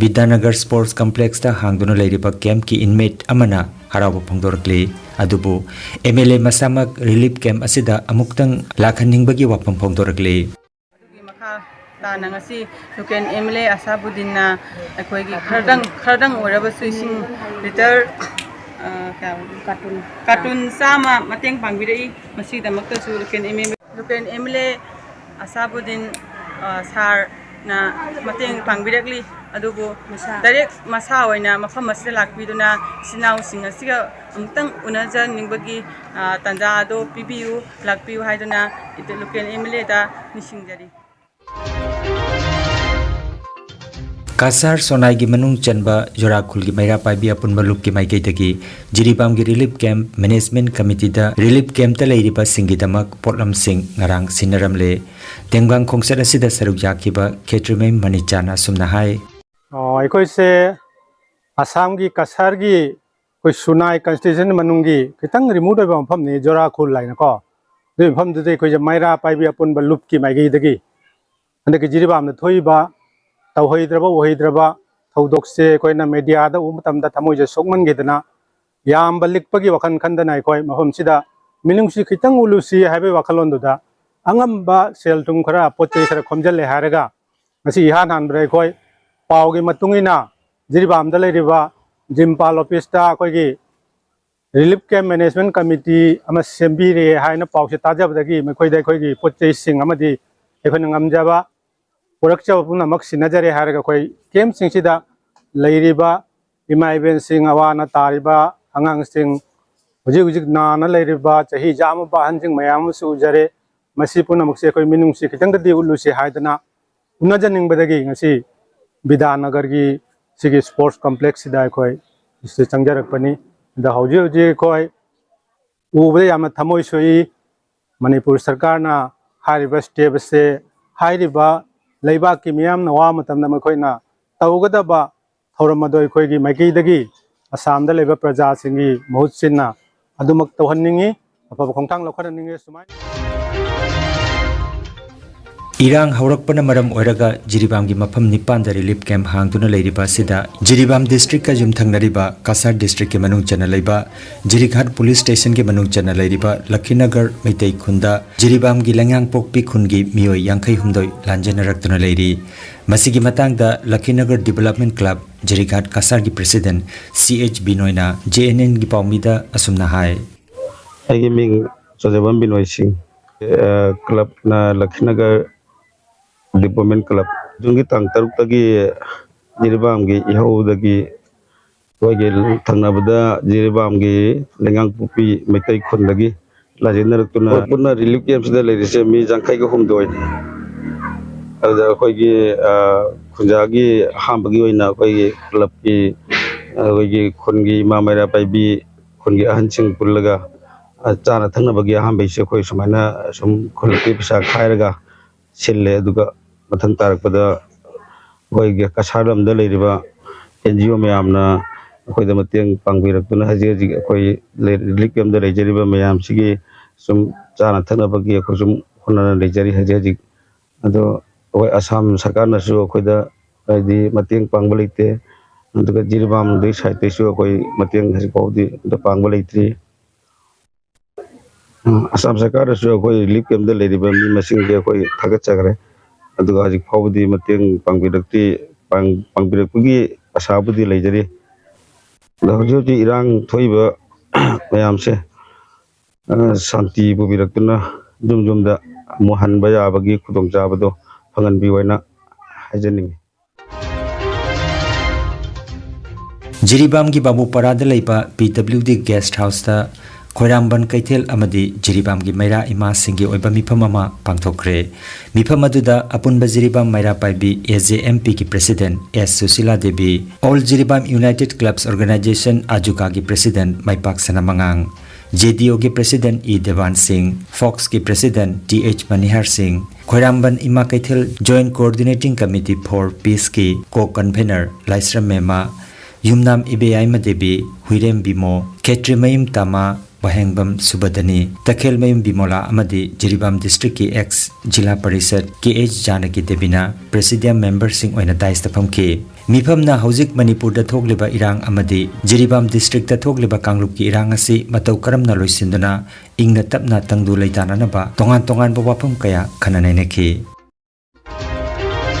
ꯕꯤꯗ꯭ꯌꯥꯅꯒꯔ ꯁ꯭ꯄꯣꯔꯠꯁ ꯀꯝꯄ꯭ꯂꯦꯛꯁꯇ ꯍꯥꯡꯗꯨꯅ ꯂꯩꯔꯤꯕ ꯀꯦꯝꯞꯀꯤ ꯏꯟꯃꯦꯠ ꯑꯃꯅ ꯍꯔꯥꯎꯕ ꯐꯣꯡꯗꯣꯔꯛꯂꯤ꯫ ꯑꯗꯨꯕꯨ ꯑꯦꯝ ꯑꯦꯜ ꯑꯦ ꯃꯁꯥꯃꯛ ꯔꯤꯂꯤꯐ ꯀꯦꯝꯞ ꯑꯁꯤꯗ ꯑꯃꯨꯛꯇꯪ ꯂꯥꯛꯍꯟꯅꯤꯡꯕꯒꯤ ꯋꯥꯐꯝ ꯐꯣꯡꯗꯣꯔꯛꯂꯤ꯫ ꯑꯗꯨꯒꯤ ꯃꯈꯥ ꯇꯥꯅ ꯉꯁꯤ ꯂꯣꯀꯦꯜ ꯑꯦꯝ ꯑꯦꯜ ꯑꯦ ꯑꯁꯥꯕꯨꯗꯤꯟꯅ ꯑꯩꯈꯣꯏꯒꯤ ꯈꯔꯗꯪ, ꯈꯔꯗꯪ ꯑꯣꯏꯔꯕꯁꯨ ꯏꯁꯤꯡ ꯂꯤꯇꯔ, ꯑ, ꯀꯌꯥ? ꯀꯥꯔꯇꯨꯟ꯫ ꯀꯥꯔꯇꯨꯟ ꯆꯥꯝꯃ ꯃꯇꯦꯡ ꯄꯥꯡꯕꯤꯔꯛꯏ꯫ ꯃꯁꯤꯒꯤꯗꯃꯛꯇꯁꯨ local M L A, local M L A ꯑꯁꯥꯕꯨꯗꯤꯟ, ꯑ, ꯁꯥꯔꯅ ꯃꯇꯦꯡ ꯄꯥꯡꯕꯤꯔꯛꯂꯤ꯫ ꯑꯗꯨꯕꯨ ꯃꯁꯥ꯫ ꯗꯥꯏꯔꯦꯛ ꯃꯁꯥ ꯑꯣꯏꯅ ꯃꯐꯝ ꯑꯁꯤꯗ ꯂꯥꯛꯄꯤꯗꯨꯅ ꯏꯆꯤꯟ ꯏꯅꯥꯎꯁꯤꯡ ꯑꯁꯤꯒ ꯑꯃꯨꯛꯇꯪ ꯎꯅꯖꯅꯤꯡꯕꯒꯤ, ꯑ, ꯇꯥꯟꯖꯥ ꯑꯗꯨ ꯄꯤꯕꯤꯌꯨ, ꯂꯥꯛꯄꯤꯌꯨ ꯍꯥꯏꯗꯨꯅ ꯂꯣꯀꯦꯜ ꯑꯦꯝ ꯑꯦꯜ ꯑꯦꯗ ꯅꯤꯡꯁꯤꯡꯖꯔꯤ꯫ ꯀꯁꯥꯔ ꯁꯣꯅꯥꯏꯒꯤ ꯃꯅꯨꯡ ꯆꯟꯕ ꯖꯣꯔꯥꯈꯨꯜꯒꯤ ꯃꯩꯔꯥ ꯄꯥꯏꯕꯤ ꯑꯄꯨꯟꯕ ꯂꯨꯞꯀꯤ ꯃꯥꯏꯀꯩꯗꯒꯤ ꯖꯤꯔꯤꯕꯥꯝꯒꯤ ꯔꯤꯂꯤꯐ ꯀꯦꯝꯞ ꯃꯦꯅꯦꯖꯃꯦꯟꯠ ꯀꯃꯤꯇꯤꯗ ꯔꯤꯂꯤꯐ ꯀꯦꯝꯞꯇ ꯂꯩꯔꯤꯕꯁꯤꯡꯒꯤꯗꯃꯛ ꯄꯣꯠꯂꯝꯁꯤꯡ ꯉꯔꯥꯡ ꯁꯤꯟꯅꯔꯝꯂꯦ꯫ ꯇꯦꯡꯕꯥꯡ ꯈꯣꯡꯆꯠ ꯑꯁꯤꯗ ꯁꯔꯨꯛ ꯌꯥꯈꯤꯕ ꯈꯦꯇ꯭ꯔꯤꯃꯌꯨꯝ ꯃꯅꯤꯆꯥꯅ ꯑꯁꯨꯝꯅ ꯍꯥꯏ꯫ ꯑꯣ, ꯑꯩꯈꯣꯏꯁꯦ ꯑꯁꯥꯝꯒꯤ ꯀꯁꯥꯔꯒꯤ ꯑꯩꯈꯣꯏ ꯁꯨꯅꯥꯏ ꯀꯟꯁꯇꯤꯇ꯭ꯌꯨꯁꯟ ꯃꯅꯨꯡꯒꯤ ꯈꯤꯇꯪ ꯔꯤꯃꯨꯠ ꯑꯣꯏꯕ ꯃꯐꯝꯅꯤ, ꯖꯣꯔꯥꯈꯨꯜ ꯍꯥꯏꯅꯀꯣ꯫ ꯑꯗꯨꯒꯤ ꯃꯐꯝꯗꯨꯗ ꯑꯩꯈꯣꯏꯁꯦ ꯃꯩꯔꯥ ꯄꯥꯏꯕꯤ ꯑꯄꯨꯟꯕ ꯂꯨꯞꯀꯤ ꯃꯥꯏꯀꯩꯗꯒꯤ ꯍꯟꯗꯛꯀꯤ ꯖꯤꯔꯤꯕꯥꯝꯗ ꯊꯣꯛꯏꯕ ꯇꯧꯍꯩꯗ꯭ꯔꯕ ꯎꯍꯩꯗ꯭ꯔꯕ ꯊꯧꯗꯣꯛꯁꯦ ꯑꯩꯈꯣꯏꯅ ꯃꯦꯗꯤꯌꯥꯗ ꯎꯕ ꯃꯇꯝꯗ ꯊꯃꯣꯏꯁꯦ ꯁꯣꯛꯃꯟꯈꯤꯗꯅ, ꯌꯥꯝꯕ ꯂꯤꯛꯄꯒꯤ ꯋꯥꯈꯜ ꯈꯟꯗꯅ ꯑꯩꯈꯣꯏ ꯃꯐꯝꯁꯤꯗ ꯃꯤꯅꯨꯡꯁꯤ ꯈꯤꯇꯪ ꯎꯠꯂꯨꯁꯤ ꯍꯥꯏꯕꯒꯤ ꯋꯥꯈꯜꯂꯣꯟꯗꯨꯗ ꯑꯉꯝꯕ ꯁꯦꯜ ꯊꯨꯝ ꯈꯔ, ꯄꯣꯠ ꯆꯩ ꯈꯔ ꯈꯣꯝꯖꯤꯜꯂꯦ ꯍꯥꯏꯔꯒ, ꯉꯁꯤ ꯏꯍꯥꯟ ꯍꯥꯟꯕꯗ ꯑꯩꯈꯣꯏ ꯄꯥꯎꯒꯤ ꯃꯇꯨꯡ ꯏꯟꯅ ꯖꯤꯔꯤꯕꯥꯝꯗ ꯂꯩꯔꯤꯕ ꯖꯤꯝꯄꯥꯜ ꯑꯣꯐꯤꯁꯇ ꯑꯩꯈꯣꯏꯒꯤ ꯔꯤꯂꯤꯐ ꯀꯦꯝ ꯃꯦꯅꯦꯖꯃꯦꯟ ꯀꯃꯤꯇꯤ ꯑꯃ ꯁꯦꯝꯕꯤꯔꯦ ꯍꯥꯏꯅ ꯄꯥꯎꯁꯦ ꯇꯥꯖꯕꯗꯒꯤ ꯃꯈꯣꯏꯗ ꯑꯩꯈꯣꯏꯒꯤ ꯄꯣꯠ ꯆꯩꯁꯤꯡ ꯑꯃꯗꯤ ꯑꯩꯈꯣꯏꯅ ꯉꯝꯖꯕ ꯄꯨꯔꯛꯆꯕ ꯄꯨꯝꯅꯃꯛ ꯁꯤꯟꯅꯖꯔꯦ ꯍꯥꯏꯔꯒ ꯑꯩꯈꯣꯏ ꯀꯦꯝꯁꯤꯡꯁꯤꯗ ꯂꯩꯔꯤꯕ ꯏꯃꯥ ꯏꯕꯦꯟꯁꯤꯡ, ꯑꯋꯥ ꯑꯅꯥ ꯇꯥꯔꯤꯕ ꯑꯉꯥꯡꯁꯤꯡ, ꯍꯧꯖꯤꯛ ꯍꯧꯖꯤꯛ ꯅꯥꯅ ꯂꯩꯔꯤꯕ ꯆꯍꯤ ꯌꯥꯝꯃꯕ ꯑꯍꯟꯁꯤꯡ ꯃꯌꯥꯝ ꯑꯃꯁꯨ ꯎꯖꯔꯦ꯫ ꯃꯁꯤ ꯄꯨꯝꯅꯃꯛꯁꯦ ꯑꯩꯈꯣꯏ ꯃꯤꯅꯨꯡꯁꯤ ꯈꯤꯇꯪꯗꯗꯤ ꯎꯠꯂꯨꯁꯤ ꯍꯥꯏꯗꯅ ꯎꯅꯖꯅꯤꯡꯕꯗꯒꯤ ꯉꯁꯤ ꯕꯤꯗ꯭ꯌꯥꯅꯒꯔꯒꯤ ꯁꯤꯒꯤ ꯁ꯭ꯄꯣꯔꯠꯁ ꯀꯝꯄ꯭ꯂꯦꯛꯁꯁꯤꯗ ꯑꯩꯈꯣꯏ ꯁꯤꯗ ꯆꯪꯖꯔꯛꯄꯅꯤ꯫ ꯑꯗ ꯍꯧꯖꯤꯛ ꯍꯧꯖꯤꯛ ꯑꯩꯈꯣꯏ ꯎꯕꯗ ꯌꯥꯝꯅ ꯊꯃꯣꯏ ꯁꯣꯛꯏ꯫ ꯃꯅꯤꯄꯨꯔ ꯁꯔꯀꯥꯔꯅ ꯍꯥꯏꯔꯤꯕ ꯁ꯭ꯇꯦꯞ ꯑꯁꯦ ꯍꯥꯏꯔꯤꯕ ꯂꯩꯕꯥꯛꯀꯤ ꯃꯤꯌꯥꯝꯅ ꯋꯥꯕ ꯃꯇꯝꯗ ꯃꯈꯣꯏꯅ ꯇꯧꯒꯗꯕ ꯊꯧꯔꯝ ꯑꯗꯨ ꯑꯩꯈꯣꯏꯒꯤ ꯃꯥꯏꯀꯩꯗꯒꯤ ꯑꯁꯥꯝꯗ ꯂꯩꯕ ꯄ꯭ꯔꯖꯥꯁꯤꯡꯒꯤ ꯃꯍꯨꯠ ꯁꯤꯟꯅ ꯑꯗꯨꯃꯛ ꯇꯧꯍꯟꯅꯤꯡꯏ, ꯑꯐꯕ ꯈꯣꯡꯊꯥꯡ ꯂꯧꯈꯠꯍꯟꯅꯤꯡꯏ꯫ ꯁꯨꯃꯥꯏꯅ ꯏꯔꯥꯡ ꯍꯧꯔꯛꯄꯅ ꯃꯔꯝ ꯑꯣꯏꯔꯒ ꯖꯤꯔꯤꯕꯥꯝꯒꯤ ꯃꯐꯝ ꯅꯤꯄꯥꯟꯗ ꯔꯤꯂꯤꯐ ꯀꯦꯝꯞ ꯍꯥꯡꯗꯨꯅ ꯂꯩꯔꯤꯕ ꯑꯁꯤꯗ ꯖꯤꯔꯤꯕꯥꯝ ꯗꯤꯁꯇ꯭ꯔꯤꯛꯀ ꯌꯨꯝꯊꯪꯅꯔꯤꯕ ꯀꯁꯥꯔ ꯗꯤꯁꯇ꯭ꯔꯤꯛꯀꯤ ꯃꯅꯨꯡ ꯆꯟꯅ ꯂꯩꯕ ꯖꯤꯔꯤꯘꯥꯠ ꯄꯨꯂꯤꯁ ꯁ꯭ꯇꯦꯁꯟꯒꯤ ꯃꯅꯨꯡ ꯆꯟꯅ ꯂꯩꯔꯤꯕ ꯂꯈꯤꯅꯒꯔ ꯃꯩꯇꯩ ꯈꯨꯟꯗ ꯖꯤꯔꯤꯕꯥꯝꯒꯤ ꯂꯩꯉꯥꯡꯄꯣꯛꯄꯤ ꯈꯨꯟꯒꯤ ꯃꯤꯑꯣꯏ ꯌꯥꯡꯈꯩ ꯍꯨꯝꯗꯣꯏ ꯂꯥꯟꯖꯦꯟꯅꯔꯛꯇꯨꯅ ꯂꯩꯔꯤ꯫ ꯃꯁꯤꯒꯤ ꯃꯇꯥꯡꯗ ꯂꯈꯤꯅꯒꯔ ꯗꯤꯕꯦꯂꯞꯃꯦꯟ ꯀ꯭ꯂꯕ ꯖꯤꯔꯤꯘꯥꯠ ꯀꯁꯥꯔꯒꯤ ꯄ꯭ꯔꯦꯁꯤꯗꯦꯟ ꯁꯤ ꯑꯩꯆ ꯕꯤꯅꯣꯏꯅ ꯖꯦ ꯑꯦꯟ ꯑꯦꯟꯒꯤ ꯄꯥꯎꯃꯤꯗ ꯑꯁꯨꯝꯅ ꯍꯥꯏ꯫ ꯑꯩꯒꯤ ꯃꯤꯡ ꯆꯣꯖꯕꯝ ꯕꯤꯅꯣꯏ ꯁꯤꯡ꯫ ꯑ, ꯀ꯭ꯂꯕꯅ ꯂꯈꯤꯅꯒꯔ ꯗꯤꯕꯦꯂꯞꯃꯦꯟ ꯀ꯭ꯂꯕ꯫ ꯖꯨꯟꯒꯤ ꯇꯥꯡ ꯇꯔꯨꯛꯇꯒꯤ ꯖꯤꯔꯤꯕꯥꯝꯒꯤ ꯏꯍꯧꯗꯒꯤ ꯑꯩꯈꯣꯏꯒꯤ ꯊꯪꯅꯕꯗ ꯖꯤꯔꯤꯕꯥꯝꯒꯤ ꯂꯩꯉꯥꯡꯄꯣꯛꯄꯤ ꯃꯩꯇꯩ ꯈꯨꯟꯗꯒꯤ ꯂꯥꯟꯖꯦꯟꯅꯔꯛꯇꯨꯅ ꯑꯩꯈꯣꯏ ꯄꯨꯟꯅ ꯔꯤꯂꯤꯐ ꯀꯦꯝꯞꯁꯤꯗ ꯂꯩꯔꯤꯁꯦ ꯃꯤ ꯌꯥꯡꯈꯩꯒ ꯍꯨꯝꯗꯣꯏꯅꯤ꯫ ꯑꯗꯨꯗ ꯑꯩꯈꯣꯏꯒꯤ, ꯑ, ꯈꯨꯟꯖꯥꯒꯤ ꯑꯍꯥꯟꯕꯒꯤ ꯑꯣꯏꯅ ꯑꯩꯈꯣꯏꯒꯤ ꯀ꯭ꯂꯕꯀꯤ, ꯑꯩꯈꯣꯏꯒꯤ ꯈꯨꯟꯒꯤ ꯏꯃꯥ ꯃꯩꯔꯥ ꯄꯥꯏꯕꯤ, ꯈꯨꯟꯒꯤ ꯑꯍꯟꯁꯤꯡ ꯄꯨꯜꯂꯒ, ꯑ, ꯆꯥꯅ ꯊꯛꯅꯕꯒꯤ ꯑꯍꯥꯟꯕꯩꯁꯦ ꯑꯩꯈꯣꯏ ꯁꯨꯃꯥꯏꯅ ꯁꯨꯝ ꯈꯨꯜꯂꯛꯀꯤ ꯄꯩꯁꯥ ꯈꯥꯏꯔꯒ ꯁꯤꯜꯂꯦ꯫ ꯑꯗꯨꯒ ꯃꯊꯪ ꯇꯥꯔꯛꯄꯗ ꯑꯩꯈꯣꯏꯒꯤ ꯀꯁꯥꯔ ꯂꯝꯗ ꯂꯩꯔꯤꯕ ꯑꯦꯟ ꯖꯤ ꯑꯣ ꯃꯌꯥꯝꯅ ꯑꯩꯈꯣꯏꯗ ꯃꯇꯦꯡ ꯄꯥꯡꯕꯤꯔꯛꯇꯨꯅ ꯍꯧꯖꯤꯛ ꯍꯧꯖꯤꯛ ꯑꯩꯈꯣꯏ ꯔꯤꯂꯤꯐ ꯀꯦꯝꯞꯇ ꯂꯩꯖꯔꯤꯕ ꯃꯌꯥꯝꯁꯤꯒꯤ ꯁꯨꯝ ꯆꯥꯅ ꯊꯛꯅꯕꯒꯤ ꯑꯩꯈꯣꯏ ꯁꯨꯝ ꯍꯣꯠꯅꯅ ꯂꯩꯖꯔꯤ ꯍꯧꯖꯤꯛ ꯍꯧꯖꯤꯛ꯫ ꯑꯗꯣ ꯑꯩꯈꯣꯏ ꯑꯁꯥꯝ ꯁꯔꯀꯥꯔꯅꯁꯨ ꯑꯩꯈꯣꯏꯗ ꯍꯥꯏꯗꯤ ꯃꯇꯦꯡ ꯄꯥꯡꯕ ꯂꯩꯇꯦ꯫ ꯑꯗꯨꯒ ꯖꯤꯔꯤꯕꯥꯝꯗꯒꯤ ꯁꯥꯏꯠꯇꯩꯁꯨ ꯑꯩꯈꯣꯏ ꯃꯇꯦꯡ ꯍꯧꯖꯤꯛ ꯐꯥꯎꯕꯗꯤ ꯑꯝꯇ ꯄꯥꯡꯕ ꯂꯩꯇ꯭ꯔꯤ꯫ ꯎꯝ, ꯑꯁꯥꯝ ꯁꯔꯀꯥꯔꯗꯁꯨ ꯑꯩꯈꯣꯏ ꯔꯤꯂꯤꯐ ꯀꯦꯝꯞꯇ ꯂꯩꯔꯤꯕ ꯃꯤ ꯃꯁꯤꯡꯁꯦ ꯑꯩꯈꯣꯏ ꯊꯥꯒꯠꯆꯈ꯭ꯔꯦ꯫ ꯑꯗꯨꯒ ꯍꯧꯖꯤꯛ ꯐꯥꯎꯕꯗꯤ ꯃꯇꯦꯡ ꯄꯥꯡꯕꯤꯔꯛꯇ꯭ꯔꯤ, ꯄꯥꯡ-, ꯄꯥꯡꯕꯤꯔꯛꯄꯒꯤ ꯑꯁꯥꯕꯨꯗꯤ ꯂꯩꯖꯔꯤ꯫ ꯑꯗꯣ ꯍꯧꯖꯤꯛ ꯍꯧꯖꯤꯛ ꯏꯔꯥꯡ ꯊꯣꯛꯏꯕ ꯃꯌꯥꯝꯁꯦ, ꯑ, ꯁꯥꯟꯇꯤ ꯄꯨꯕꯤꯔꯛꯇꯨꯅ ꯌꯨꯝ ꯌꯨꯝꯗ ꯑꯃꯨꯛ ꯍꯟꯕ ꯌꯥꯕꯒꯤ ꯈꯨꯗꯣꯡꯆꯥꯕꯗꯣ ꯐꯪꯍꯟꯕꯤꯌꯨ ꯍꯥꯏꯅ ꯍꯥꯏꯖꯅꯤꯡꯉꯤ꯫ ꯖꯤꯔꯤꯕꯥꯝꯒꯤ ꯕꯥꯕꯨꯄꯥꯔꯥꯗ ꯂꯩꯕ ꯄꯤ ꯗꯕ꯭ꯂꯤꯎ ꯗꯤ ꯒꯦꯁ ꯍꯥꯎꯁꯇ ꯈꯣꯏꯔꯥꯝꯕꯟ ꯀꯩꯊꯦꯜ ꯑꯃꯗꯤ ꯖꯤꯔꯤꯕꯥꯝꯒꯤ ꯃꯩꯔꯥ ꯏꯃꯥꯁꯤꯡꯒꯤ ꯑꯣꯏꯕ ꯃꯤꯐꯝ ꯑꯃ ꯄꯥꯡꯊꯣꯛꯈ꯭ꯔꯦ꯫ ꯃꯤꯐꯝ ꯑꯗꯨꯗ ꯑꯄꯨꯟꯕ Jiribam Meira Paibi A J M ꯄꯤꯒꯤ president S Sushila Devi, all Jiribam united clubs organisation, ꯑꯖꯨꯀꯥꯒꯤ ꯄ꯭ꯔꯦꯁꯤꯗꯦꯟꯠ ꯃꯥꯏꯄꯥꯛꯁꯅꯥ ꯃꯉꯥꯡ, ꯖꯦ ꯗꯤ ꯑꯣꯒꯤ ꯄ꯭ꯔꯦꯁꯤꯗꯦꯟꯠ ꯏ ꯗꯦꯕꯥꯟ ꯁꯤꯡ, ꯐꯣꯛꯁꯀꯤ president T H Manihar Singh, Khoirambam Ima Keithel joint coordinating committee for ꯄꯤꯁꯀꯤ ꯀꯣ ꯀꯟꯚꯦꯅꯔ ꯂꯥꯏꯁ꯭ꯔꯝ ꯃꯦꯃꯥ, ꯌꯨꯝꯅꯥꯝ ꯏꯕꯦꯌꯥꯏꯃ ꯗꯦꯕꯤ, ꯍꯨꯏꯔꯦꯝ ꯕꯤꯃꯣ, ꯈꯦꯇ꯭ꯔꯤꯃꯌꯨꯝ ꯇꯥꯃꯥ, ꯋꯥꯍꯦꯡꯕꯝ ꯁꯨꯕꯗꯅꯤ, ꯇꯈꯦꯜꯃꯌꯨꯝ ꯕꯤꯃꯣꯂꯥ ꯑꯃꯗꯤ ꯖꯤꯔꯤꯕꯥꯝ ꯗꯤꯁꯇ꯭ꯔꯤꯛꯀꯤ ꯑꯦꯛꯁ ꯖꯤꯂꯥ ꯄꯔꯤꯁꯠ ꯀꯦ ꯑꯩꯆ ꯖꯥꯅꯀꯤ ꯗꯦꯕꯤꯅ ꯄ꯭ꯔꯦꯁꯤꯗꯤꯌꯝ ꯃꯦꯝꯕꯔꯁꯤꯡ ꯑꯣꯏꯅ ꯗꯥꯏꯁꯇ ꯐꯝꯈꯤ꯫ ꯃꯤꯐꯝꯅ ꯍꯧꯖꯤꯛ ꯃꯅꯤꯄꯨꯔꯗ ꯊꯣꯛꯂꯤꯕ ꯏꯔꯥꯡ ꯑꯃꯗꯤ ꯖꯤꯔꯤꯕꯥꯝ ꯗꯤꯁꯇ꯭ꯔꯤꯛꯇ ꯊꯣꯛꯂꯤꯕ ꯀꯥꯡꯂꯨꯞꯀꯤ ꯏꯔꯥꯡ ꯑꯁꯤ ꯃꯇꯧ ꯀꯔꯝꯅ ꯂꯣꯏꯁꯤꯟꯗꯨꯅ ꯏꯪꯅ ꯇꯞꯅ ꯇꯪꯗꯨ ꯂꯩꯇꯥꯅꯅꯕ ꯇꯣꯉꯥꯟ ꯇꯣꯉꯥꯟꯕ ꯋꯥꯐꯝ ꯀꯌꯥ ꯈꯟꯅ ꯅꯩꯅꯈꯤ꯫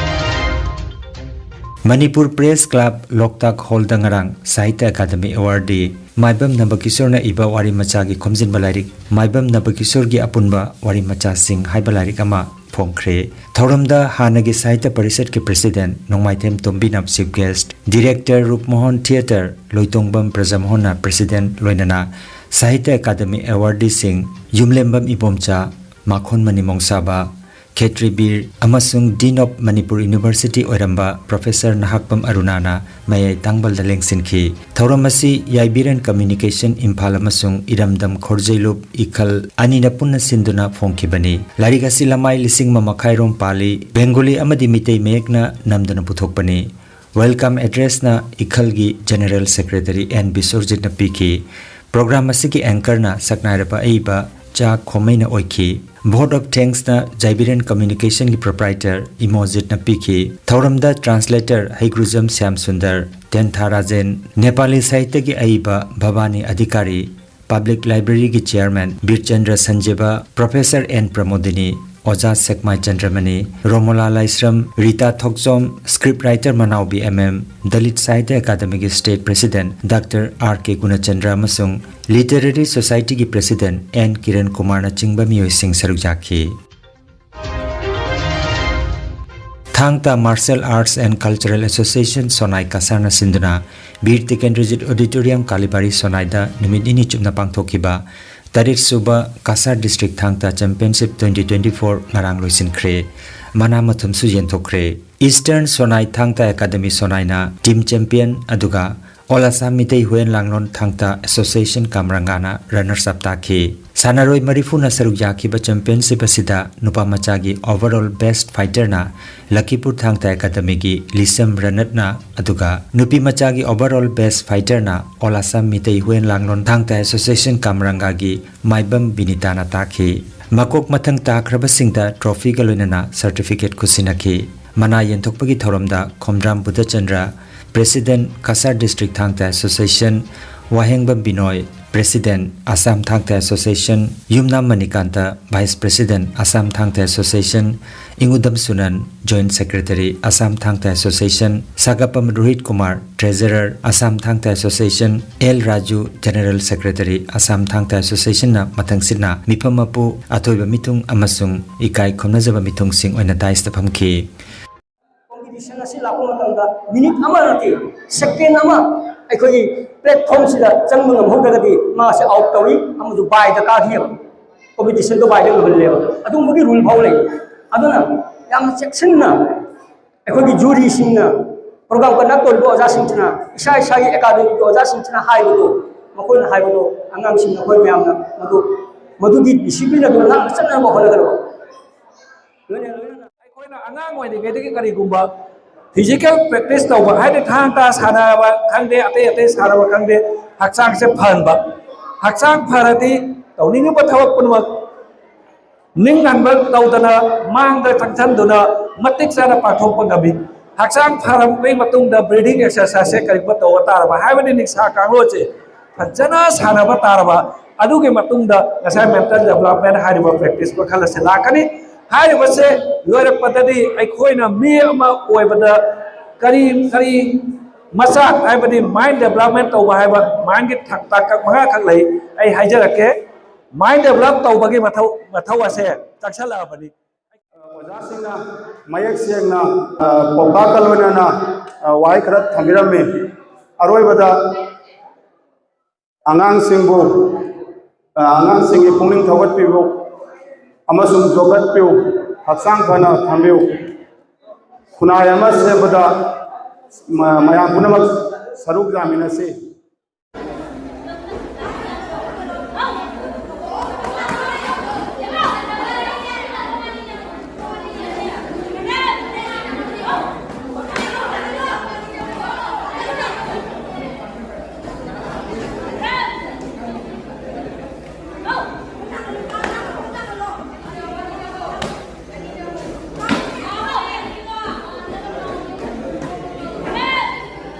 ꯃꯅꯤꯄꯨꯔ ꯄ꯭ꯔꯦꯁ ꯀ꯭ꯂꯕ ꯂꯣꯛꯇꯥꯛ ꯍꯣꯜꯗ ꯉꯔꯥꯡ ꯁꯥꯍꯤꯇ꯭ꯌ ꯑꯦꯀꯥꯗꯃꯤ ꯑꯦꯋꯥꯔꯗꯤ ꯃꯥꯏꯕꯝ ꯅꯕꯀꯤꯁꯣꯔꯅ ꯏꯕ ꯋꯥꯔꯤ ꯃꯆꯥꯒꯤ ꯈꯣꯝꯖꯤꯟꯕ ꯂꯥꯏꯔꯤꯛ ꯃꯥꯏꯕꯝ ꯅꯕꯀꯤꯁꯣꯔꯒꯤ ꯑꯄꯨꯟꯕ ꯋꯥꯔꯤ ꯃꯆꯥꯁꯤꯡ ꯍꯥꯏꯕ ꯂꯥꯏꯔꯤꯛ ꯑꯃ ꯐꯣꯡꯈ꯭ꯔꯦ꯫ ꯊꯧꯔꯝꯗ ꯍꯥꯟꯅꯒꯤ ꯁꯥꯍꯤꯇ꯭ꯌ ꯄꯔꯤꯁꯠꯀꯤ ꯄ꯭ꯔꯦꯁꯤꯗꯦꯟꯠ ꯅꯣꯡꯃꯥꯏꯊꯦꯝ ꯇꯣꯝꯕꯤꯅ chief guest, director Rupmohan theatre Loitongbam ꯄ꯭ꯔꯖꯥꯃꯣꯍꯟꯅ ꯄ꯭ꯔꯦꯁꯤꯗꯦꯟꯠ ꯂꯣꯏꯅꯅ ꯁꯥꯍꯤꯇ꯭ꯌ ꯑꯦꯀꯥꯗꯃꯤ ꯑꯦꯋꯥꯔꯗꯤꯁꯤꯡ ꯌꯨꯝꯂꯦꯝꯕꯝ ꯏꯕꯣꯝꯆꯥ, ꯃꯥꯈꯣꯟ ꯃꯅꯤꯃꯣꯡꯁꯥꯕ, ꯈꯦꯇ꯭ꯔꯤꯕꯤꯔ ꯑꯃꯁꯨꯡ ꯗꯤꯟ ꯑꯣꯐ ꯃꯅꯤꯄꯨꯔ ꯌꯨꯅꯤꯚꯔꯁꯤꯇꯤ ꯑꯣꯏꯔꯝꯕ ꯄ꯭ꯔꯣꯐꯦꯁꯔ ꯅꯍꯥꯛꯄꯝ ꯑꯔꯨꯅꯥꯅ ꯃꯌꯥꯏ ꯇꯥꯡꯕꯜꯗ ꯂꯦꯡꯁꯤꯟꯈꯤ꯫ ꯊꯧꯔꯝ ꯑꯁꯤ ꯌꯥꯏꯕꯤꯔꯦꯟ ꯀꯝꯃ꯭ꯌꯨꯅꯤꯀꯦꯁꯟ ꯏꯝꯐꯥꯜ ꯑꯃꯁꯨꯡ ꯏꯔꯝꯗꯝ ꯈꯣꯔꯖꯩꯂꯨꯞ ꯏꯈꯜ ꯑꯅꯤꯅ ꯄꯨꯟꯅ ꯁꯤꯟꯗꯨꯅ ꯐꯣꯡꯈꯤꯕꯅꯤ꯫ ꯂꯥꯏꯔꯤꯛ ꯑꯁꯤ ꯂꯃꯥꯏ ꯂꯤꯁꯤꯡ ꯑꯃ ꯃꯈꯥꯏꯔꯣꯝ ꯄꯥꯜꯂꯤ, ꯕꯦꯡꯒꯣꯂꯤ ꯑꯃꯗꯤ ꯃꯤꯇꯩ ꯃꯌꯦꯛꯅ ꯅꯝꯗꯨꯅ ꯄꯨꯊꯣꯛꯄꯅꯤ꯫ ꯋꯦꯜꯀꯝ ꯑꯦꯗ꯭ꯔꯦꯁꯅ ꯏꯈꯜꯒꯤ ꯖꯦꯅꯔꯦꯜ ꯁꯦꯀ꯭ꯔꯦꯇꯔꯤ ꯑꯦꯟ ꯕꯤꯁ꯭ꯋꯔꯖꯤꯠꯅ ꯄꯤꯈꯤ꯫ ꯄ꯭ꯔꯣꯒ꯭ꯔꯥꯝ ꯑꯁꯤꯒꯤ ꯑꯦꯡꯀꯔꯅ ꯁꯛꯅꯥꯏꯔꯕ ꯑꯏꯕ ꯆꯥ ꯈꯣꯃꯩꯅ ꯑꯣꯏꯈꯤ꯫ ꯚꯣꯠ ꯑꯣꯐ ꯊꯦꯡꯛꯁꯅ ꯖꯥꯏꯕꯤꯔꯦꯟ ꯀꯝꯃ꯭ꯌꯨꯅꯤꯀꯦꯁꯟꯒꯤ ꯄ꯭ꯔꯣꯄ꯭ꯔꯥꯏꯇꯔ ꯏꯃꯣꯖꯤꯠꯅ ꯄꯤꯈꯤ꯫ ꯊꯧꯔꯝꯗ ꯇ꯭ꯔꯥꯟꯁꯂꯦꯇꯔ ꯍꯩꯒ꯭ꯔꯨꯖꯝ ꯁ꯭ꯌꯥꯝ ꯁꯨꯟꯗꯔ, ꯇꯦꯟꯊꯥ ꯔꯥꯖꯦꯟ, ꯅꯦꯄꯥꯂꯤ ꯁꯥꯍꯤꯇ꯭ꯌꯒꯤ ꯑꯏꯕ ꯚꯕꯥꯅꯤ ꯑꯙꯤꯀꯥꯔꯤ, ꯄꯕ꯭ꯂꯤꯛ ꯂꯥꯏꯕ꯭ꯔꯦꯔꯤꯒꯤ chairman Birchandra Sanjeeba, professor N Pramodini, ꯑꯣꯖꯥ ꯁꯦꯛꯃꯥꯏ ꯆꯟꯗ꯭ꯔꯃꯅꯤ, ꯔꯣꯃꯣꯂꯥ ꯂꯥꯏꯁ꯭ꯔꯝ, ꯔꯤꯇꯥ ꯊꯣꯛꯆꯣꯝ, script writer ꯃꯅꯥꯎꯕꯤ ꯑꯦꯝ ꯑꯦꯝ, ꯗꯂꯤꯠ ꯁꯥꯍꯤꯇ꯭ꯌ ꯑꯦꯀꯥꯗꯃꯤꯒꯤ state president doctor R K Gunachandra ꯑꯃꯁꯨꯡ Literary Societyꯒꯤ president ꯑꯦꯟ ꯀꯤꯔꯟ ꯀꯨꯃꯥꯔꯅꯆꯤꯡꯕ ꯃꯤꯑꯣꯏꯁꯤꯡ ꯁꯔꯨꯛ ꯌꯥꯈꯤ꯫ ꯊꯥꯡ ꯇꯥ Martial Arts and Cultural Association ꯁꯣꯅꯥꯏ ꯀꯁꯥꯔꯅ ꯁꯤꯟꯗꯨꯅ ꯕꯤꯔ ꯇꯤꯀꯦꯟꯗ꯭ꯔꯖꯤꯠ Auditorium ꯀꯥꯂꯤꯕꯥꯔꯤ ꯁꯣꯅꯥꯏꯗ ꯅꯨꯃꯤꯠ ꯅꯤꯅꯤ ꯆꯨꯞꯅ ꯄꯥꯡꯊꯣꯛꯈꯤꯕ ꯇꯔꯦꯠ ꯁꯨꯕ ꯀꯁꯥꯔ District ꯊꯥꯡ ꯇꯥ Championship twenty twenty four ꯉꯔꯥꯡ ꯂꯣꯏꯁꯤꯟꯈ꯭ꯔꯦ꯫ ꯃꯅꯥ ꯃꯊꯨꯝꯁꯨ ꯌꯦꯟꯊꯣꯛꯈ꯭ꯔꯦ꯫ Eastern ꯁꯣꯅꯥꯏ ꯊꯥꯡ ꯇꯥ ꯑꯦꯀꯥꯗꯃꯤ ꯁꯣꯅꯥꯏꯅ team champion, ꯑꯗꯨꯒ All Assam ꯃꯤꯇꯩ ꯍꯨꯌꯦꯟ ꯂꯥꯡꯂꯣꯟ ꯊꯥꯡ ꯇꯥ Association ꯀꯥꯝꯔꯪꯒꯥꯅ runners up ꯇꯥꯈꯤ꯫ ꯁꯥꯟꯅꯔꯣꯏ ꯃꯔꯤꯐꯨꯅ ꯁꯔꯨꯛ ꯌꯥꯈꯤꯕ championship ꯑꯁꯤꯗ ꯅꯨꯄꯥ ꯃꯆꯥꯒꯤ overall best fighterꯅ ꯂꯈꯤꯄꯨꯔ ꯊꯥꯡ ꯇꯥ ꯑꯦꯀꯥꯗꯃꯤꯒꯤ ꯂꯤꯁꯝ ꯔꯅꯠꯅ, ꯑꯗꯨꯒ ꯅꯨꯄꯤ ꯃꯆꯥꯒꯤ overall best fighterꯅ All Assam Meitei Huiyen ꯂꯥꯡꯂꯣꯟ ꯊꯥꯡ ꯇꯥ Association ꯀꯥꯝꯔꯪꯒꯥꯒꯤ ꯃꯥꯏꯕꯝ ꯕꯤꯅꯤꯇꯥꯅ ꯇꯥꯈꯤ꯫ ꯃꯀꯣꯛ ꯃꯊꯪ ꯇꯥꯈ꯭ꯔꯕꯁꯤꯡꯗ trophyꯒ ꯂꯣꯏꯅꯅ certificate ꯈꯨꯠꯁꯤꯟꯅꯈꯤ꯫ ꯃꯅꯥ ꯌꯦꯟꯊꯣꯛꯄꯒꯤ ꯊꯧꯔꯝꯗ ꯈꯣꯝꯗ꯭ꯔꯥꯝ ꯕꯨꯙꯆꯟꯗ꯭ꯔ, president ꯀꯁꯥꯔ District ꯊꯥꯡ ꯇꯥ Association, ꯋꯥꯍꯦꯡꯕꯝ ꯕꯤꯅꯣꯏ, president Assam ꯊꯥꯡ ꯇꯥ Association, ꯌꯨꯝꯅꯥꯝ ꯃꯅꯤꯀꯥꯟꯇ, vice president Assam ꯊꯥꯡ ꯇꯥ Association, ꯏꯉꯨꯗꯝ ꯁꯨꯅꯟ, joint secretary Assam ꯊꯥꯡ ꯇꯥ Association, ꯁꯥꯒꯞꯄꯝ Rohit Kumar, treasurer Assam ꯊꯥꯡ ꯇꯥ Association, L Raju, general secretary Assam ꯊꯥꯡ ꯇꯥ Associationꯅ ꯃꯊꯪꯁꯤꯠꯅ ꯃꯤꯐꯝ ꯃꯄꯨ, ꯑꯊꯣꯏꯕ ꯃꯤꯊꯨꯡ ꯑꯃꯁꯨꯡ ꯏꯀꯥꯏ ꯈꯨꯝꯅꯖꯕ ꯃꯤꯊꯨꯡꯁꯤꯡ ꯑꯣꯏꯅ dais ꯇ ꯐꯝꯈꯤ꯫ Competition ꯑꯁꯤ ꯂꯥꯛꯄ ꯃꯇꯝꯗ minute ꯑꯃ ꯅꯠꯇꯦ, second ꯑꯃ ꯑꯩꯈꯣꯏꯒꯤ platformꯁꯤꯗ ꯆꯪꯕ ꯉꯝꯍꯧꯗ꯭ꯔꯒꯗꯤ ꯃꯥꯁꯦ out ꯇꯧꯏ, ꯑꯃꯁꯨ bye ꯗ ꯀꯥꯈꯤꯑꯕ꯫ Competitionꯗꯣ bye ꯗ ꯉꯝꯍꯜꯂꯦꯕ꯫ ꯑꯗꯨꯒꯨꯝꯕꯒꯤ rule ꯐꯥꯎ ꯂꯩ꯫ ꯑꯗꯨꯅ ꯌꯥꯝꯅ ꯆꯦꯛꯁꯤꯟꯅ ꯑꯩꯈꯣꯏꯒꯤ juryꯁꯤꯡꯅ, program conduct ꯇꯧꯔꯤꯕ ꯑꯣꯖꯥꯁꯤꯡꯁꯤꯅ, ꯏꯁꯥ ꯏꯁꯥꯒꯤ academyꯒꯤ ꯑꯣꯖꯥꯁꯤꯡꯁꯤꯅ ꯍꯥꯏꯕꯗꯣ, ꯃꯈꯣꯏꯅ ꯍꯥꯏꯕꯗꯣ ꯑꯉꯥꯡꯁꯤꯡ ꯑꯩꯈꯣꯏ ꯃꯌꯥꯝꯅ ꯃꯗꯨ, ꯃꯗꯨꯒꯤ discipline ꯑꯗꯨ ꯉꯥꯛꯅ ꯆꯠꯅꯕ ꯍꯣꯠꯅꯒꯗꯕ꯫ ꯂꯣꯏꯅ, ꯂꯣꯏꯅꯅ ꯑꯩꯈꯣꯏꯅ ꯑꯉꯥꯡ ꯑꯣꯏꯔꯤꯉꯩꯗꯒꯤ ꯀꯔꯤꯒꯨꯝꯕ physical practice ꯇꯧꯕ ꯍꯥꯏꯗꯤ ꯊꯥꯡ ꯇꯥ ꯁꯥꯟꯅꯕ ꯈꯪꯗꯦ, ꯑꯇꯩ ꯑꯇꯩ ꯁꯥꯟꯅꯕ ꯈꯪꯗꯦ, ꯍꯛꯆꯥꯡꯁꯦ ꯐꯍꯟꯕ꯫ ꯍꯛꯆꯥꯡ ꯐꯔꯗꯤ ꯇꯧꯅꯤꯡꯉꯤꯕ ꯊꯕꯛ ꯄꯨꯝꯅꯃꯛ ꯅꯤꯡꯍꯟꯕ ꯇꯧꯗꯅ ꯃꯥꯡꯗ ꯆꯪꯁꯤꯟꯗꯨꯅ ꯃꯇꯤꯛ ꯆꯥꯅ ꯄꯥꯡꯊꯣꯛꯄ ꯉꯝꯃꯤ꯫ ꯍꯛꯆꯥꯡ ꯐꯔꯕꯒꯤ ꯃꯇꯨꯡꯗ breathing exerciseꯁꯦ ꯀꯔꯤꯒꯨꯝꯕ ꯇꯧꯕ ꯇꯥꯔꯕ ꯍꯥꯏꯕꯗꯤ ꯅꯤꯡꯁꯥ ꯀꯥꯡꯂꯣꯟꯁꯦ ꯐꯖꯅ ꯁꯥꯟꯅꯕ ꯇꯥꯔꯕ, ꯑꯗꯨꯒꯤ ꯃꯇꯨꯡꯗ ꯉꯁꯥꯏ mental development ꯍꯥꯏꯔꯤꯕ practice ꯃꯈꯜ ꯑꯁꯤ ꯂꯥꯛꯀꯅꯤ꯫ ꯍꯥꯏꯔꯤꯕꯁꯦ ꯂꯣꯏꯔꯛꯄꯗꯗꯤ ꯑꯩꯈꯣꯏꯅ ꯃꯤ ꯑꯃ ꯑꯣꯏꯕꯗ ꯀꯔꯤ ꯀꯔꯤ ꯃꯆꯥꯛ, ꯍꯥꯏꯕꯗꯤ mind development ꯇꯧꯕ ꯍꯥꯏꯕ mindꯒꯤ ꯊꯥꯛ ꯇꯥꯈꯛ ꯃꯉꯥꯈꯛ ꯂꯩ꯫ ꯑꯩ ꯍꯥꯏꯖꯔꯛꯀꯦ꯫ Mind develop ꯇꯧꯕꯒꯤ ꯃꯊꯧ ꯃꯊꯧ ꯑꯁꯦ ꯆꯪꯁꯜꯂꯛꯑꯕꯅꯤ꯫ ꯑꯣꯖꯥꯁꯤꯡꯅ ꯃꯌꯦꯛ ꯁꯦꯡꯅ, ꯑ, ꯄꯥꯎꯇꯥꯛꯀ ꯂꯣꯏꯅꯅ, ꯑ, ꯋꯥꯍꯩ ꯈꯔ ꯊꯝꯕꯤꯔꯝꯃꯤ꯫ ꯑꯔꯣꯏꯕꯗ ꯑꯉꯥꯡꯁꯤꯡꯕꯨ, ꯑ, ꯑꯉꯥꯡꯁꯤꯡꯒꯤ ꯄꯨꯛꯅꯤꯡ ꯊꯧꯒꯠꯄꯤꯌꯨ ꯑꯃꯁꯨꯡ ꯌꯣꯛꯈꯠꯄꯤꯌꯨ, ꯍꯛꯆꯥꯡ ꯐꯅ ꯊꯝꯕꯤꯌꯨ꯫ ꯈꯨꯟꯅꯥꯏ ꯑꯃ ꯁꯦꯝꯕꯗ ꯃ-, ꯃꯌꯥꯝ ꯄꯨꯝꯅꯃꯛ ꯁꯔꯨꯛ ꯌꯥꯃꯤꯟꯅꯁꯤ꯫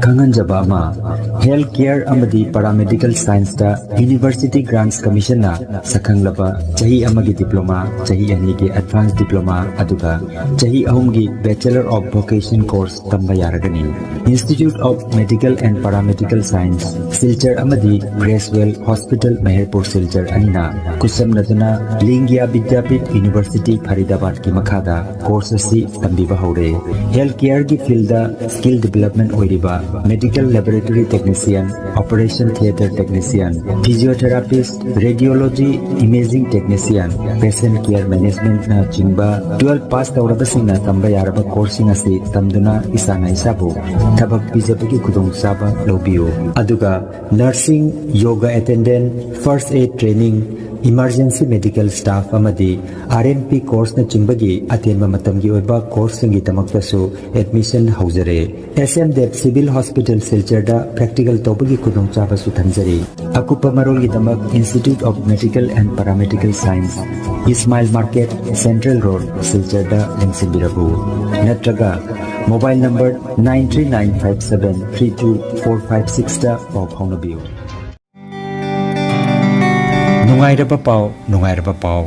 ꯈꯪꯍꯟꯖꯕ ꯑꯃ, health care ꯑꯃꯗꯤ paramedical scienceꯇ University Grants Commissionꯅ ꯁꯛꯈꯪꯂꯕ ꯆꯍꯤ ꯑꯃꯒꯤ diploma, ꯆꯍꯤ ꯑꯅꯤꯒꯤ advanced diploma, ꯑꯗꯨꯒ ꯆꯍꯤ ꯑꯍꯨꯝꯒꯤ Bachelor of Vocation course ꯇꯝꯕ ꯌꯥꯔꯒꯅꯤ꯫ Institute of Medical and Paramedical Science, Silchar ꯑꯃꯗꯤ Creswell Hospital, ꯃꯍꯦꯔꯄꯨꯔ, ꯁꯤꯜꯆꯔ ꯑꯅꯤꯅ ꯈꯨꯠꯁꯝꯅꯗꯨꯅ ꯂꯤꯡꯒꯤꯌꯥ ꯕꯤꯗ꯭ꯌꯥꯄꯤꯊ University, ꯐꯔꯤꯗꯥꯕꯥꯗꯀꯤ ꯃꯈꯥꯗ course ꯑꯁꯤ ꯇꯝꯕꯤꯕ ꯍꯧꯔꯦ꯫ Health careꯒꯤ fieldꯗ skill development ꯑꯣꯏꯔꯤꯕ medical laboratory technician, operation theatre technician, physiotherapist, radiology, imaging technician, patient care managementꯅ ꯆꯤꯡꯕ twelve pass ꯇꯧꯔꯕꯁꯤꯡꯅ ꯇꯝꯕ ꯌꯥꯔꯕ courseꯁꯤꯡ ꯑꯁꯤ ꯇꯝꯗꯨꯅ ꯏꯁꯥꯅ ꯏꯁꯥꯕꯨ ꯊꯕꯛ ꯄꯤꯖꯕꯒꯤ ꯈꯨꯗꯣꯡꯆꯥꯕ ꯂꯧꯕꯤꯌꯨ꯫ ꯑꯗꯨꯒ nursing, yoga attendant, first aid training, Emergency Medical Staff ꯑꯃꯗꯤ R N P courseꯅꯆꯤꯡꯕꯒꯤ ꯑꯇꯦꯟꯕ ꯃꯇꯝꯒꯤ ꯑꯣꯏꯕ courseꯁꯤꯡꯒꯤꯗꯃꯛꯇꯁꯨ admission ꯍꯧꯖꯔꯦ꯫ S M Dev Civil Hospital ꯁꯤꯜꯆꯔꯗ practical ꯇꯧꯕꯒꯤ ꯈꯨꯗꯣꯡꯆꯥꯕꯁꯨ ꯊꯝꯖꯔꯤ꯫ ꯑꯀꯨꯞꯄ ꯃꯔꯣꯜꯒꯤꯗꯃꯛ Institute of Medical and Paramedical Science, Ismail Market, Central Road, ꯁꯤꯜꯆꯔꯗ ꯂꯦꯡꯁꯤꯟꯕꯤꯔꯛꯎ꯫ ꯅꯠꯇ꯭ꯔꯒ mobile number nine three nine five seven three two four five sixꯇ ꯄꯥꯎ ꯐꯥꯎꯅꯕꯤꯌꯨ꯫ ꯅꯨꯡꯉꯥꯏꯔꯕ ꯄꯥꯎ, ꯅꯨꯡꯉꯥꯏꯔꯕ ꯄꯥꯎ꯫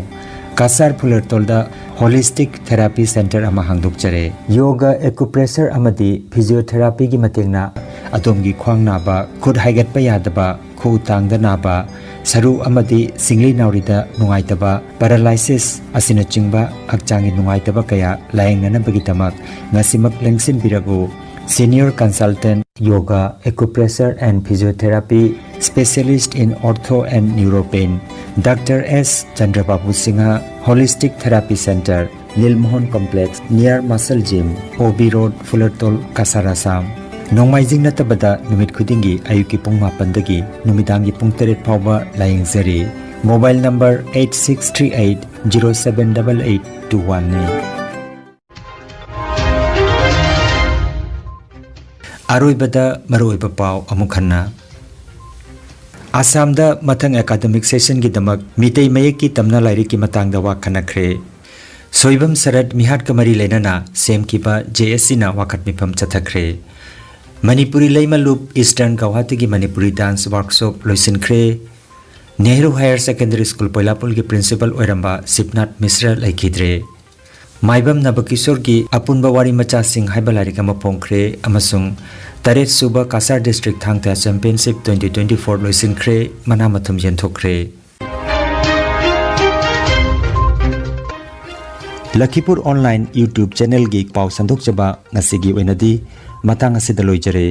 ꯀꯁꯥꯔ ꯐꯨꯂꯔꯇꯣꯜꯗ Holistic Therapy Center ꯑꯃ ꯍꯥꯡꯗꯣꯛꯆꯔꯦ꯫ Yoga, acupressure ꯑꯃꯗꯤ physiotherapyꯒꯤ ꯃꯇꯦꯡꯅ ꯑꯗꯣꯝꯒꯤ ꯈ꯭ꯋꯥꯡ ꯅꯥꯕ, ꯈꯨꯠ ꯍꯥꯏꯒꯠꯄ ꯌꯥꯗꯕ, ꯈꯨꯎ ꯇꯥꯡꯗ ꯅꯥꯕ, ꯁꯔꯨ ꯑꯃꯗꯤ ꯁꯤꯡꯂꯤ ꯅꯥꯎꯔꯤꯗ ꯅꯨꯡꯉꯥꯏꯇꯕ, paralysis ꯑꯁꯤꯅꯆꯤꯡꯕ ꯍꯛꯆꯥꯡꯒꯤ ꯅꯨꯡꯉꯥꯏꯇꯕ ꯀꯌꯥ ꯂꯥꯌꯦꯡꯅꯅꯕꯒꯤꯗꯃꯛ ꯉꯁꯤꯃꯛ ꯂꯦꯡꯁꯤꯟꯕꯤꯔꯛꯎ꯫ Senior Consultant, Yoga, Acupressure and Physiotherapy, Specialist in Ortho and Neuropain, Doctor S Chandrababu Singha, Holistic Therapy Center, Nilmohan Complex, near Muscle Gym, O B Road, Fulertol, Kasar, Assam. ꯅꯣꯡꯃꯥꯏꯖꯤꯡ ꯅꯠꯇꯕꯗ ꯅꯨꯃꯤꯠ ꯈꯨꯗꯤꯡꯒꯤ ꯑꯌꯨꯛꯀꯤ ꯄꯨꯡ ꯃꯥꯄꯟꯗꯒꯤ ꯅꯨꯃꯤꯗꯥꯡꯒꯤ ꯄꯨꯡ ꯇꯔꯦꯠ ꯐꯥꯎꯕ ꯂꯥꯌꯦꯡꯖꯔꯤ꯫ Mobile number eight six three eight zero seven eight eight two one ꯅꯤ꯫ ꯑꯔꯣꯏꯕꯗ ꯃꯔꯨꯑꯣꯏꯕ ꯄꯥꯎ ꯑꯃꯨꯛ ꯍꯟꯅ꯫ ꯑꯁꯥꯝꯗ ꯃꯊꯪ academic sessionꯒꯤꯗꯃꯛ ꯃꯤꯇꯩ ꯃꯌꯦꯛꯀꯤ ꯇꯝꯅ ꯂꯥꯏꯔꯤꯛꯀꯤ ꯃꯇꯥꯡꯗ ꯋꯥ ꯈꯟꯅꯈ꯭ꯔꯦ꯫ ꯁꯣꯏꯕꯝ ꯁꯔꯠ ꯃꯤꯍꯥꯠꯀ ꯃꯔꯤ ꯂꯩꯅꯅ ꯁꯦꯝꯈꯤꯕ J S Cꯅ ꯋꯥꯀꯠ ꯃꯤꯐꯝ ꯆꯠꯊꯈ꯭ꯔꯦ꯫ Manipuri ꯂꯩꯃꯂꯨꯞ Eastern Guwahatiꯒꯤ Manipuri dance workshop ꯂꯣꯏꯁꯤꯟꯈ꯭ꯔꯦ꯫ Nehru Higher Secondary School ꯄꯣꯏꯂꯥꯄꯨꯜꯒꯤ principal ꯑꯣꯏꯔꯝꯕ ꯁꯤꯕꯅꯥꯊ ꯃꯤꯁ꯭ꯔ ꯂꯩꯈꯤꯗ꯭ꯔꯦ꯫ ꯃꯥꯏꯕꯝ ꯅꯕꯀꯤꯁꯣꯔꯒꯤ ꯑꯄꯨꯟꯕ ꯋꯥꯔꯤ ꯃꯆꯥꯁꯤꯡ ꯍꯥꯏꯕ ꯂꯥꯏꯔꯤꯛ ꯑꯃ ꯐꯣꯡꯈ꯭ꯔꯦ ꯑꯃꯁꯨꯡ ꯇꯔꯦꯠ ꯁꯨꯕ ꯀꯁꯥꯔ district ꯊꯥꯡ ꯇꯥ championship twenty twenty four ꯂꯣꯏꯁꯤꯟꯈ꯭ꯔꯦ, ꯃꯅꯥ ꯃꯊꯨꯝ ꯌꯦꯟꯊꯣꯛꯈ꯭ꯔꯦ꯫ ꯂꯈꯤꯄꯨꯔ online YouTube channelꯒꯤ ꯄꯥꯎ ꯁꯟꯗꯣꯛꯆꯕ ꯉꯁꯤꯒꯤ ꯑꯣꯏꯅꯗꯤ ꯃꯇꯥꯡ ꯑꯁꯤꯗ ꯂꯣꯏꯖꯔꯦ꯫